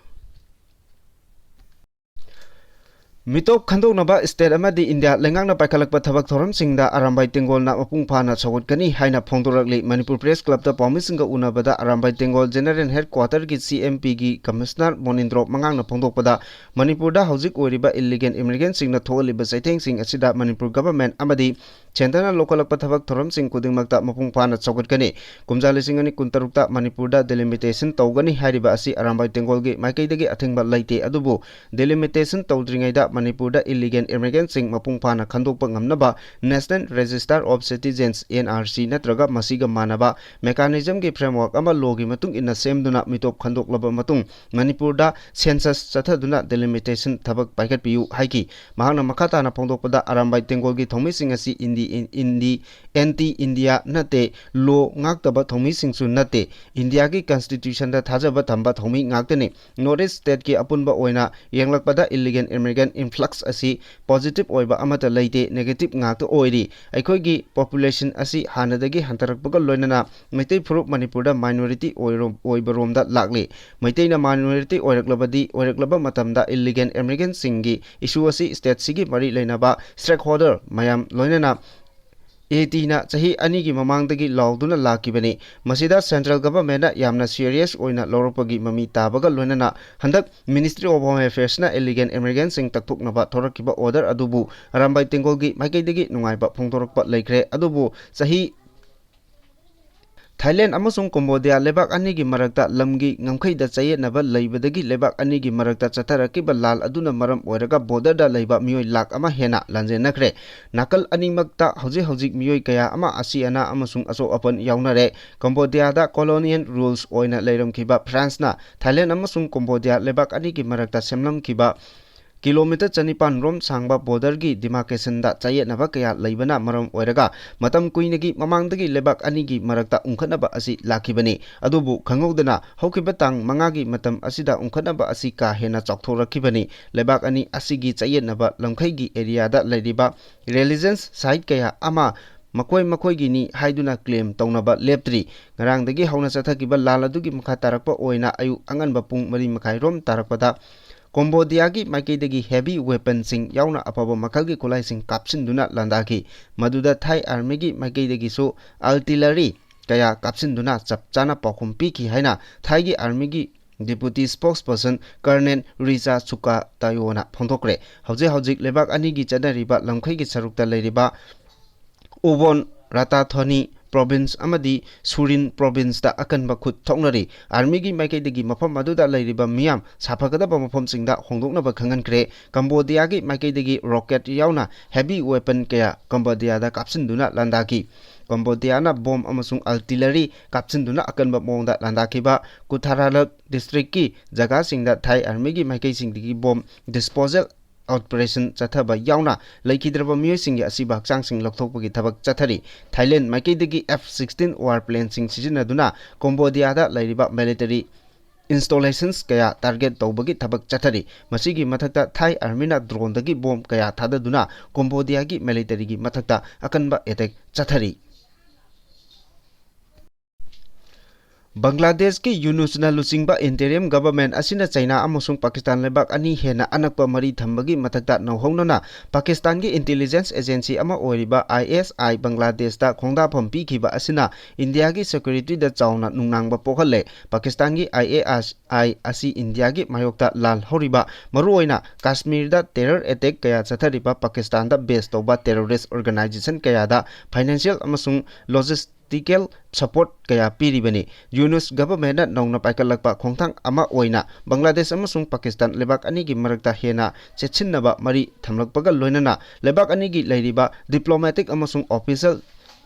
ꯃꯤꯇꯣꯞ ꯈꯟꯗꯣꯛꯅꯕ state ꯑꯃꯗꯤ ꯏꯟꯗꯤꯌꯥ ꯂꯩꯉꯥꯛꯅ ꯄꯥꯏꯈꯠꯂꯛꯄ ꯊꯕꯛ ꯊꯧꯔꯝꯁꯤꯡꯗ ꯑꯔꯥꯝꯕꯥꯏ ꯇꯦꯡꯒꯣꯜꯅ ꯃꯄꯨꯡ ꯐꯥꯅ ꯁꯧꯒꯠꯀꯅꯤ ꯍꯥꯏꯅ ꯐꯣꯡꯗꯣꯔꯛꯂꯤ꯫ Manipur Press Clubꯇ ꯄꯥꯎꯃꯤꯁꯤꯡꯒ ꯎꯅꯕꯗ Arambai ꯇꯦꯡꯒꯣꯜ General Headquarterꯒꯤ CMPꯒꯤ Commissioner ꯃꯣꯅꯤꯟꯗ꯭ꯔꯣ ꯃꯉꯥꯡꯅ ꯐꯣꯡꯗꯣꯛꯄꯗ, ꯃꯅꯤꯄꯨꯔꯗ ꯍꯧꯖꯤꯛ ꯑꯣꯏꯔꯤꯕ illegal immigrantꯁꯤꯡꯅ ꯊꯣꯛꯍꯜꯂꯤꯕ ꯆꯩꯊꯦꯡꯁꯤꯡ ꯑꯁꯤꯗ ꯃꯅꯤꯄꯨꯔ government ꯑꯃꯗꯤ centreꯅ ꯂꯧꯈꯠꯂꯛꯄ ꯊꯕꯛ ꯊꯧꯔꯝꯁꯤꯡ ꯈꯨꯗꯤꯡꯃꯛꯇ ꯃꯄꯨꯡ ꯐꯥꯅ ꯁꯧꯒꯠꯀꯅꯤ꯫ ꯀꯨꯝꯖꯥ ꯂꯤꯁꯤꯡ ꯑꯅꯤ ꯀꯨꯟꯇꯔꯨꯛꯇ ꯃꯅꯤꯄꯨꯔꯗ delimitation ꯇꯧꯒꯅꯤ ꯍꯥꯏꯔꯤꯕ ꯑꯁꯤ ꯑꯔꯥꯝꯕꯥꯏ ꯇꯦꯡꯒꯣꯜꯒꯤ ꯃꯥꯏꯀꯩꯗꯒꯤ ꯑꯊꯤꯡꯕ ꯂꯩꯇꯦ꯫ ꯑꯗꯨꯕꯨ delimitation ꯇꯧꯗ꯭ꯔꯤꯉꯩꯗ ꯃꯅꯤꯄꯨꯔꯗ illegal immigrantꯁꯤꯡ ꯃꯄꯨꯡ ꯐꯥꯅ ꯈꯟꯗꯣꯛꯄ ꯉꯝꯅꯕ National Register of Citizens, N R C, ꯅꯠꯇ꯭ꯔꯒ ꯃꯁꯤꯒ ꯃꯥꯟꯅꯕ mechanismꯒꯤ framework ꯑꯃ lawꯒꯤ ꯃꯇꯨꯡ ꯏꯟꯅ ꯁꯦꯝꯗꯨꯅ ꯃꯤꯇꯣꯞ ꯈꯟꯗꯣꯛꯂꯕ ꯃꯇꯨꯡ ꯃꯅꯤꯄꯨꯔꯗ census ꯆꯠꯊꯗꯨꯅ delimitation ꯊꯕꯛ ꯄꯥꯏꯈꯠꯄꯤꯌꯨ ꯍꯥꯏꯈꯤ꯫ ꯃꯍꯥꯛꯅ ꯃꯈꯥ ꯇꯥꯅ ꯐꯣꯡꯗꯣꯛꯄꯗ, ꯑꯔꯥꯝꯕꯥꯏ ꯇꯦꯡꯒꯣꯜꯒꯤ ꯊꯧꯃꯤꯁꯤꯡ ꯑꯁꯤ ꯏꯟꯗꯤ-, ꯏꯟꯗꯤ-, anti India ꯅꯠꯇꯦ, law ꯉꯥꯛꯇꯕ ꯊꯧꯃꯤꯁꯤꯡꯁꯨ ꯅꯠꯇꯦ, ꯏꯟꯗꯤꯌꯥꯒꯤ constitutionꯗ ꯊꯥꯖꯕ ꯊꯝꯕ ꯊꯧꯃꯤ ꯉꯥꯛꯇꯅꯤ꯫ North East stateꯀꯤ ꯑꯄꯨꯟꯕ ꯑꯣꯏꯅ ꯌꯦꯡꯂꯛꯄꯗ illegal immigrant influx ꯑꯁꯤ positive ꯑꯣꯏꯕ ꯑꯃꯠꯇ ꯂꯩꯇꯦ, negative ꯉꯥꯛꯇ ꯑꯣꯏꯔꯤ꯫ ꯑꯩꯈꯣꯏꯒꯤ population ꯑꯁꯤ ꯍꯥꯟꯅꯗꯒꯤ ꯍꯟꯊꯔꯛꯄꯒ ꯂꯣꯏꯅꯅ ꯃꯩꯇꯩ ꯐꯨꯔꯨꯞ ꯃꯅꯤꯄꯨꯔꯗ minority ꯑꯣꯏꯔꯣ-, ꯑꯣꯏꯕꯔꯣꯝꯗ ꯂꯥꯛꯂꯤ꯫ ꯃꯩꯇꯩꯅ minority ꯑꯣꯏꯔꯛꯂꯕꯗꯤ, ꯑꯣꯏꯔꯛꯂꯕ ꯃꯇꯝꯗ illegal immigrantꯁꯤꯡꯒꯤ issue ꯑꯁꯤ stateꯁꯤꯒꯤ ꯃꯔꯤ ꯂꯩꯅꯕ stakeholder ꯃꯌꯥꯝ ꯂꯣꯏꯅꯅ ATꯅ ꯆꯍꯤ ꯑꯅꯤꯒꯤ ꯃꯃꯥꯡꯗꯒꯤ ꯂꯥꯎꯗꯨꯅ ꯂꯥꯛꯈꯤꯕꯅꯤ꯫ ꯃꯁꯤꯗ central governmentꯅ ꯌꯥꯝꯅ serious ꯑꯣꯏꯅ ꯂꯧꯔꯛꯄꯒꯤ ꯃꯃꯤ ꯇꯥꯕꯒ ꯂꯣꯏꯅꯅ ꯍꯟꯗꯛ Ministry of Home Affairsꯅ illegal immigrantꯁꯤꯡ ꯇꯛꯊꯣꯛꯅꯕ ꯊꯣꯔꯛꯈꯤꯕ order ꯑꯗꯨꯕꯨ ꯑꯔꯥꯝꯕꯥꯏ ꯇꯦꯡꯒꯣꯜꯒꯤ ꯃꯥꯏꯀꯩꯗꯒꯤ ꯅꯨꯡꯉꯥꯏꯕ ꯐꯣꯡꯗꯣꯔꯛꯄ ꯂꯩꯈ꯭ꯔꯦ꯫ ꯑꯗꯨꯕꯨ ꯆꯍꯤ Thailand ꯑꯃꯁꯨꯡ Cambodia ꯂꯩꯕꯥꯛ ꯑꯅꯤꯒꯤ ꯃꯔꯛꯇ ꯂꯝꯒꯤ ꯉꯝꯈꯩꯗ ꯆꯌꯦꯠꯅꯕ ꯂꯩꯕꯗꯒꯤ ꯂꯩꯕꯥꯛ ꯑꯅꯤꯒꯤ ꯃꯔꯛꯇ ꯆꯠꯊꯔꯛꯈꯤꯕ ꯂꯥꯜ ꯑꯗꯨꯅ ꯃꯔꯝ ꯑꯣꯏꯔꯒ borderꯗ ꯂꯩꯕ ꯃꯤꯑꯣꯏ ꯂꯥꯈ ꯑꯃ ꯍꯦꯟꯅ ꯂꯥꯟꯖꯦꯟꯅꯈ꯭ꯔꯦ꯫ ꯅꯥꯀꯜ ꯑꯅꯤꯃꯛꯇ ꯍꯧꯖꯤꯛ ꯍꯧꯖꯤꯛ ꯃꯤꯑꯣꯏ ꯀꯌꯥ ꯑꯃ ꯑꯁꯤ ꯑꯅꯥ ꯑꯃꯁꯨꯡ ꯑꯁꯣꯛ ꯑꯄꯟ ꯌꯥꯎꯅꯔꯦ꯫ Cambodiaꯗ colonial rules ꯑꯣꯏꯅ ꯂꯩꯔꯝꯈꯤꯕ Franceꯅ Thailand ꯑꯃꯁꯨꯡ Cambodia ꯂꯩꯕꯥꯛ ꯑꯅꯤꯒꯤ ꯃꯔꯛꯇ ꯁꯦꯝꯂꯝꯈꯤꯕ kilometre ꯆꯅꯤꯄꯥꯟ ꯔꯣꯝ ꯁꯥꯡꯕ borderꯒꯤ demarcationꯗ ꯆꯌꯦꯠꯅꯕ ꯀꯌꯥ ꯂꯩꯕꯅ ꯃꯔꯝ ꯑꯣꯏꯔꯒ ꯃꯇꯝ ꯀꯨꯏꯅꯒꯤ ꯃꯃꯥꯡꯗꯒꯤ ꯂꯩꯕꯥꯛ ꯑꯅꯤꯒꯤ ꯃꯔꯛꯇ ꯎꯪꯈꯠꯅꯕ ꯑꯁꯤ ꯂꯥꯛꯈꯤꯕꯅꯤ꯫ ꯑꯗꯨꯕꯨ ꯈꯪꯍꯧꯗꯅ ꯍꯧꯈꯤꯕ ꯇꯥꯡ ꯃꯉꯥꯒꯤ ꯃꯇꯝ ꯑꯁꯤꯗ ꯎꯪꯈꯠꯅꯕ ꯑꯁꯤ ꯀꯥ ꯍꯦꯟꯅ ꯆꯥꯎꯊꯣꯔꯛꯈꯤꯕꯅꯤ꯫ ꯂꯩꯕꯥꯛ ꯑꯅꯤ ꯑꯁꯤꯒꯤ ꯆꯌꯦꯠꯅꯕ ꯂꯝꯈꯩꯒꯤ areaꯗ ꯂꯩꯔꯤꯕ religious site ꯀꯌꯥ ꯑꯃ ꯃꯈꯣꯏ ꯃꯈꯣꯏꯒꯤꯅꯤ ꯍꯥꯏꯗꯨꯅ claim ꯇꯧꯅꯕ ꯂꯦꯞꯇ꯭ꯔꯤ꯫ ꯉꯔꯥꯡꯗꯒꯤ ꯍꯧꯅ ꯆꯠꯊꯈꯤꯕ ꯂꯥꯜ ꯑꯗꯨꯒꯤ ꯃꯈꯥ ꯇꯥꯔꯛꯄ ꯑꯣꯏꯅ ꯑꯌꯨꯛ ꯑꯉꯟꯕ ꯄꯨꯡ ꯃꯔꯤ ꯃꯈꯥꯏ ꯔꯣꯝ ꯇꯥꯔꯛꯄꯗ ꯀꯣꯝꯕꯣꯗꯤꯌꯥꯒꯤ ꯃꯥꯏꯀꯩꯗꯒꯤ heavy weaponꯁꯤꯡ ꯌꯥꯎꯅ ꯑꯐꯕ ꯃꯈꯜꯒꯤ ꯈꯨꯠꯂꯥꯏꯁꯤꯡ ꯀꯥꯞꯁꯤꯟꯗꯨꯅ ꯂꯥꯟꯗꯥꯈꯤ꯫ ꯃꯗꯨꯗ ꯊꯥꯏ armyꯒꯤ ꯃꯥꯏꯀꯩꯗꯒꯤꯁꯨ artillery ꯀꯌꯥ ꯀꯥꯞꯁꯤꯟꯗꯨꯅ ꯆꯞ ꯆꯥꯅ ꯄꯥꯎꯈꯨꯝ ꯄꯤꯈꯤ ꯍꯥꯏꯅ ꯊꯥꯏꯒꯤ armyꯒꯤ deputy spokesperson Colonel Richa Sukatayoꯅ ꯐꯣꯡꯗꯣꯛꯈ꯭ꯔꯦ꯫ ꯍꯧꯖꯤꯛ ꯍꯧꯖꯤꯛ ꯂꯩꯕꯥꯛ ꯑꯅꯤꯒꯤ ꯆꯠꯅꯔꯤꯕ ꯂꯝꯈꯩꯒꯤ ꯁꯔꯨꯛꯇ ꯂꯩꯔꯤꯕ ꯎꯕꯣꯟ, ꯔꯥꯇꯥꯊꯣꯅꯤ, ꯄ꯭ꯔꯣꯚꯤꯟꯁ ꯑꯃꯗꯤ ꯁꯨꯔꯤꯟ ꯄ꯭ꯔꯣꯚꯤꯟꯁꯇ ꯑꯀꯟꯕ ꯈꯨꯠ ꯊꯣꯛꯅꯔꯤ꯫ ꯑꯥꯔꯃꯤꯒꯤ ꯃꯥꯏꯀꯩꯗꯒꯤ ꯃꯐꯝ ꯑꯗꯨꯗ ꯂꯩꯔꯤꯕ ꯃꯤꯌꯥꯝ ꯁꯥꯐꯒꯗꯕ ꯃꯐꯝꯁꯤꯡꯗ ꯍꯣꯡꯗꯣꯛꯅꯕ ꯈꯪꯍꯟꯈ꯭ꯔꯦ꯫ ꯀꯝꯕꯣꯗꯤꯌꯥꯒꯤ ꯃꯥꯏꯀꯩꯗꯒꯤ ꯔꯣꯀꯦꯠ ꯌꯥꯎꯅ ꯍꯦꯚꯤ ꯋꯦꯄꯟ ꯀꯌꯥ ꯀꯝꯕꯣꯗꯤꯌꯥꯗ ꯀꯥꯞꯁꯤꯟꯗꯨꯅ ꯂꯥꯟꯗꯥꯈꯤ꯫ ꯀꯝꯕꯣꯗꯤꯌꯥꯅ ꯕꯣꯝ ꯑꯃꯁꯨꯡ ꯑꯥꯔꯇꯤꯂꯔꯤ ꯀꯥꯞꯁꯤꯟꯗꯨꯅ ꯑꯀꯟꯕ ꯃꯑꯣꯡꯗ ꯂꯥꯟꯗꯥꯈꯤꯕ ꯀꯨꯊꯥꯔꯥꯂꯛ ꯗꯤꯁꯇ꯭ꯔꯤꯛꯀꯤ ꯖꯒꯥꯁꯤꯡꯗ ꯊꯥꯏ ꯑꯥꯔꯃꯤꯒꯤ ꯃꯥꯏꯀꯩꯁꯤꯡꯗꯒꯤ ꯕꯣꯝ ꯗꯤꯁꯄꯣꯖꯦꯜ ꯑꯣꯄꯔꯦꯁꯟ ꯆꯠꯊꯕ ꯌꯥꯎꯅ ꯂꯩꯈꯤꯗ꯭ꯔꯕ ꯃꯤꯑꯣꯏꯁꯤꯡꯒꯤ ꯑꯁꯤꯕ ꯍꯛꯆꯥꯡꯁꯤꯡ ꯂꯧꯊꯣꯛꯄꯒꯤ ꯊꯕꯛ ꯆꯠꯊꯔꯤ꯫ ꯊꯥꯏꯂꯦꯟ ꯃꯥꯏꯀꯩꯗꯒꯤ ꯑꯦꯐ ꯁꯤꯛꯁꯇꯤꯟ ꯋꯥꯔ ꯄ꯭ꯂꯦꯟꯁꯤꯡ ꯁꯤꯖꯤꯟꯅꯗꯨꯅ ꯀꯣꯝꯕꯣꯗꯤꯌꯥꯗ ꯂꯩꯔꯤꯕ ꯃꯤꯂꯤꯇꯔꯤ ꯏꯟꯁꯇꯣꯂꯦꯁꯟꯁ ꯀꯌꯥ ꯇꯥꯔꯒꯦꯠ ꯇꯧꯕꯒꯤ ꯊꯕꯛ ꯆꯠꯊꯔꯤ꯫ ꯃꯁꯤꯒꯤ ꯃꯊꯛꯇ ꯊꯥꯏ ꯑꯥꯔꯃꯤꯅ ꯗ꯭ꯔꯣꯟꯗꯒꯤ ꯕꯣꯝ ꯀꯌꯥ ꯊꯥꯗꯗꯨꯅ ꯀꯣꯝꯕꯣꯗꯤꯌꯥꯒꯤ ꯃꯤꯂꯤꯇꯔꯤꯒꯤ ꯃꯊꯛꯇ ꯑꯀꯟꯕ ꯑꯦꯇꯦꯛ ꯆꯠꯊꯔꯤ꯫ ꯕꯪꯒ꯭ꯂꯥꯗꯦꯁꯀꯤ ꯌꯨꯅꯨꯁꯅ ꯂꯨꯆꯤꯡꯕ ꯏꯟꯇꯦꯔꯤꯌꯝ ꯒꯚꯔꯟꯃꯦꯟꯠ ꯑꯁꯤꯅ ꯆꯩꯅꯥ ꯑꯃꯁꯨꯡ ꯄꯥꯀꯤꯁꯇꯥꯟ ꯂꯩꯕꯥꯛ ꯑꯅꯤ ꯍꯦꯟꯅ ꯑꯅꯛꯄ ꯃꯔꯤ ꯊꯝꯕꯒꯤ ꯃꯊꯛꯇ ꯅꯧꯍꯧꯅꯅ ꯄꯥꯀꯤꯁꯇꯥꯟꯒꯤ ꯏꯟꯇꯦꯂꯤꯖꯦꯟꯁ ꯑꯦꯖꯦꯟꯁꯤ ꯑꯃ ꯑꯣꯏꯔꯤꯕ ꯑꯥꯏ ꯑꯦꯁ ꯑꯥꯏ ꯕꯪꯒ꯭ꯂꯥꯗꯦꯁꯇ ꯈꯣꯡꯗꯥꯐꯝ ꯄꯤꯈꯤꯕ ꯑꯁꯤꯅ ꯏꯟꯗꯤꯌꯥꯒꯤ ꯁꯦꯀ꯭ꯌꯨꯔꯤꯇꯤꯗ ꯆꯥꯎꯅ ꯅꯨꯡꯅꯥꯡꯕ ꯄꯣꯛꯍꯜꯂꯦ꯫ ꯄꯥꯀꯤꯁꯇꯥꯟꯒꯤ ꯑꯥꯏ ꯑꯦ ꯑꯦꯁ ꯑꯥꯏ ꯑꯁꯤ ꯏꯟꯗꯤꯌꯥꯒꯤ ꯃꯥꯌꯣꯛꯇ ꯂꯥꯜꯍꯧꯔꯤꯕ, ꯃꯔꯨꯑꯣꯏꯅ ꯀꯥꯁꯃꯤꯔꯗ ꯇꯦꯔꯔ ꯑꯦꯇꯦꯛ ꯀꯌꯥ ꯆꯠꯊꯔꯤꯕ ꯄꯥꯀꯤꯁꯇꯥꯟꯗ ꯕꯦꯁ ꯇꯧꯕ ꯇꯦꯔꯣꯔꯤꯁ ꯑꯣꯔꯒꯅꯥꯏꯖꯦꯁꯟ ꯀꯌꯥꯗ ꯐꯥꯏꯅꯥꯟꯁꯤꯌꯦꯜ ꯑꯃꯁꯨꯡ ꯂꯣꯖꯤꯁ ꯇꯤꯀꯦꯜ ꯁꯄꯣꯔꯠ ꯀꯌꯥ ꯄꯤꯔꯤꯕꯅꯤ꯫ ꯌꯨꯅꯨꯁ ꯒꯚꯔꯟꯃꯦꯟꯠꯅ ꯅꯧꯅ ꯄꯥꯏꯈꯠꯂꯛꯄ ꯈꯣꯡꯊꯥꯡ ꯑꯃ ꯑꯣꯏꯅ ꯕꯪꯒ꯭ꯂꯥꯗꯦꯁ ꯑꯃꯁꯨꯡ ꯄꯥꯀꯤꯁꯇꯥꯟ ꯂꯩꯕꯥꯛ ꯑꯅꯤꯒꯤ ꯃꯔꯛꯇ ꯍꯦꯟꯅ ꯆꯦꯠꯁꯤꯟꯅꯕ ꯃꯔꯤ ꯊꯝꯂꯛꯄꯒ ꯂꯣꯏꯅꯅ ꯂꯩꯕꯥꯛ ꯑꯅꯤꯒꯤ ꯂꯩꯔꯤꯕ ꯗꯤꯄ꯭ꯂꯣꯃꯦꯇꯤꯛ ꯑꯃꯁꯨꯡ ꯑꯣꯐꯤꯁꯤꯌꯦꯜ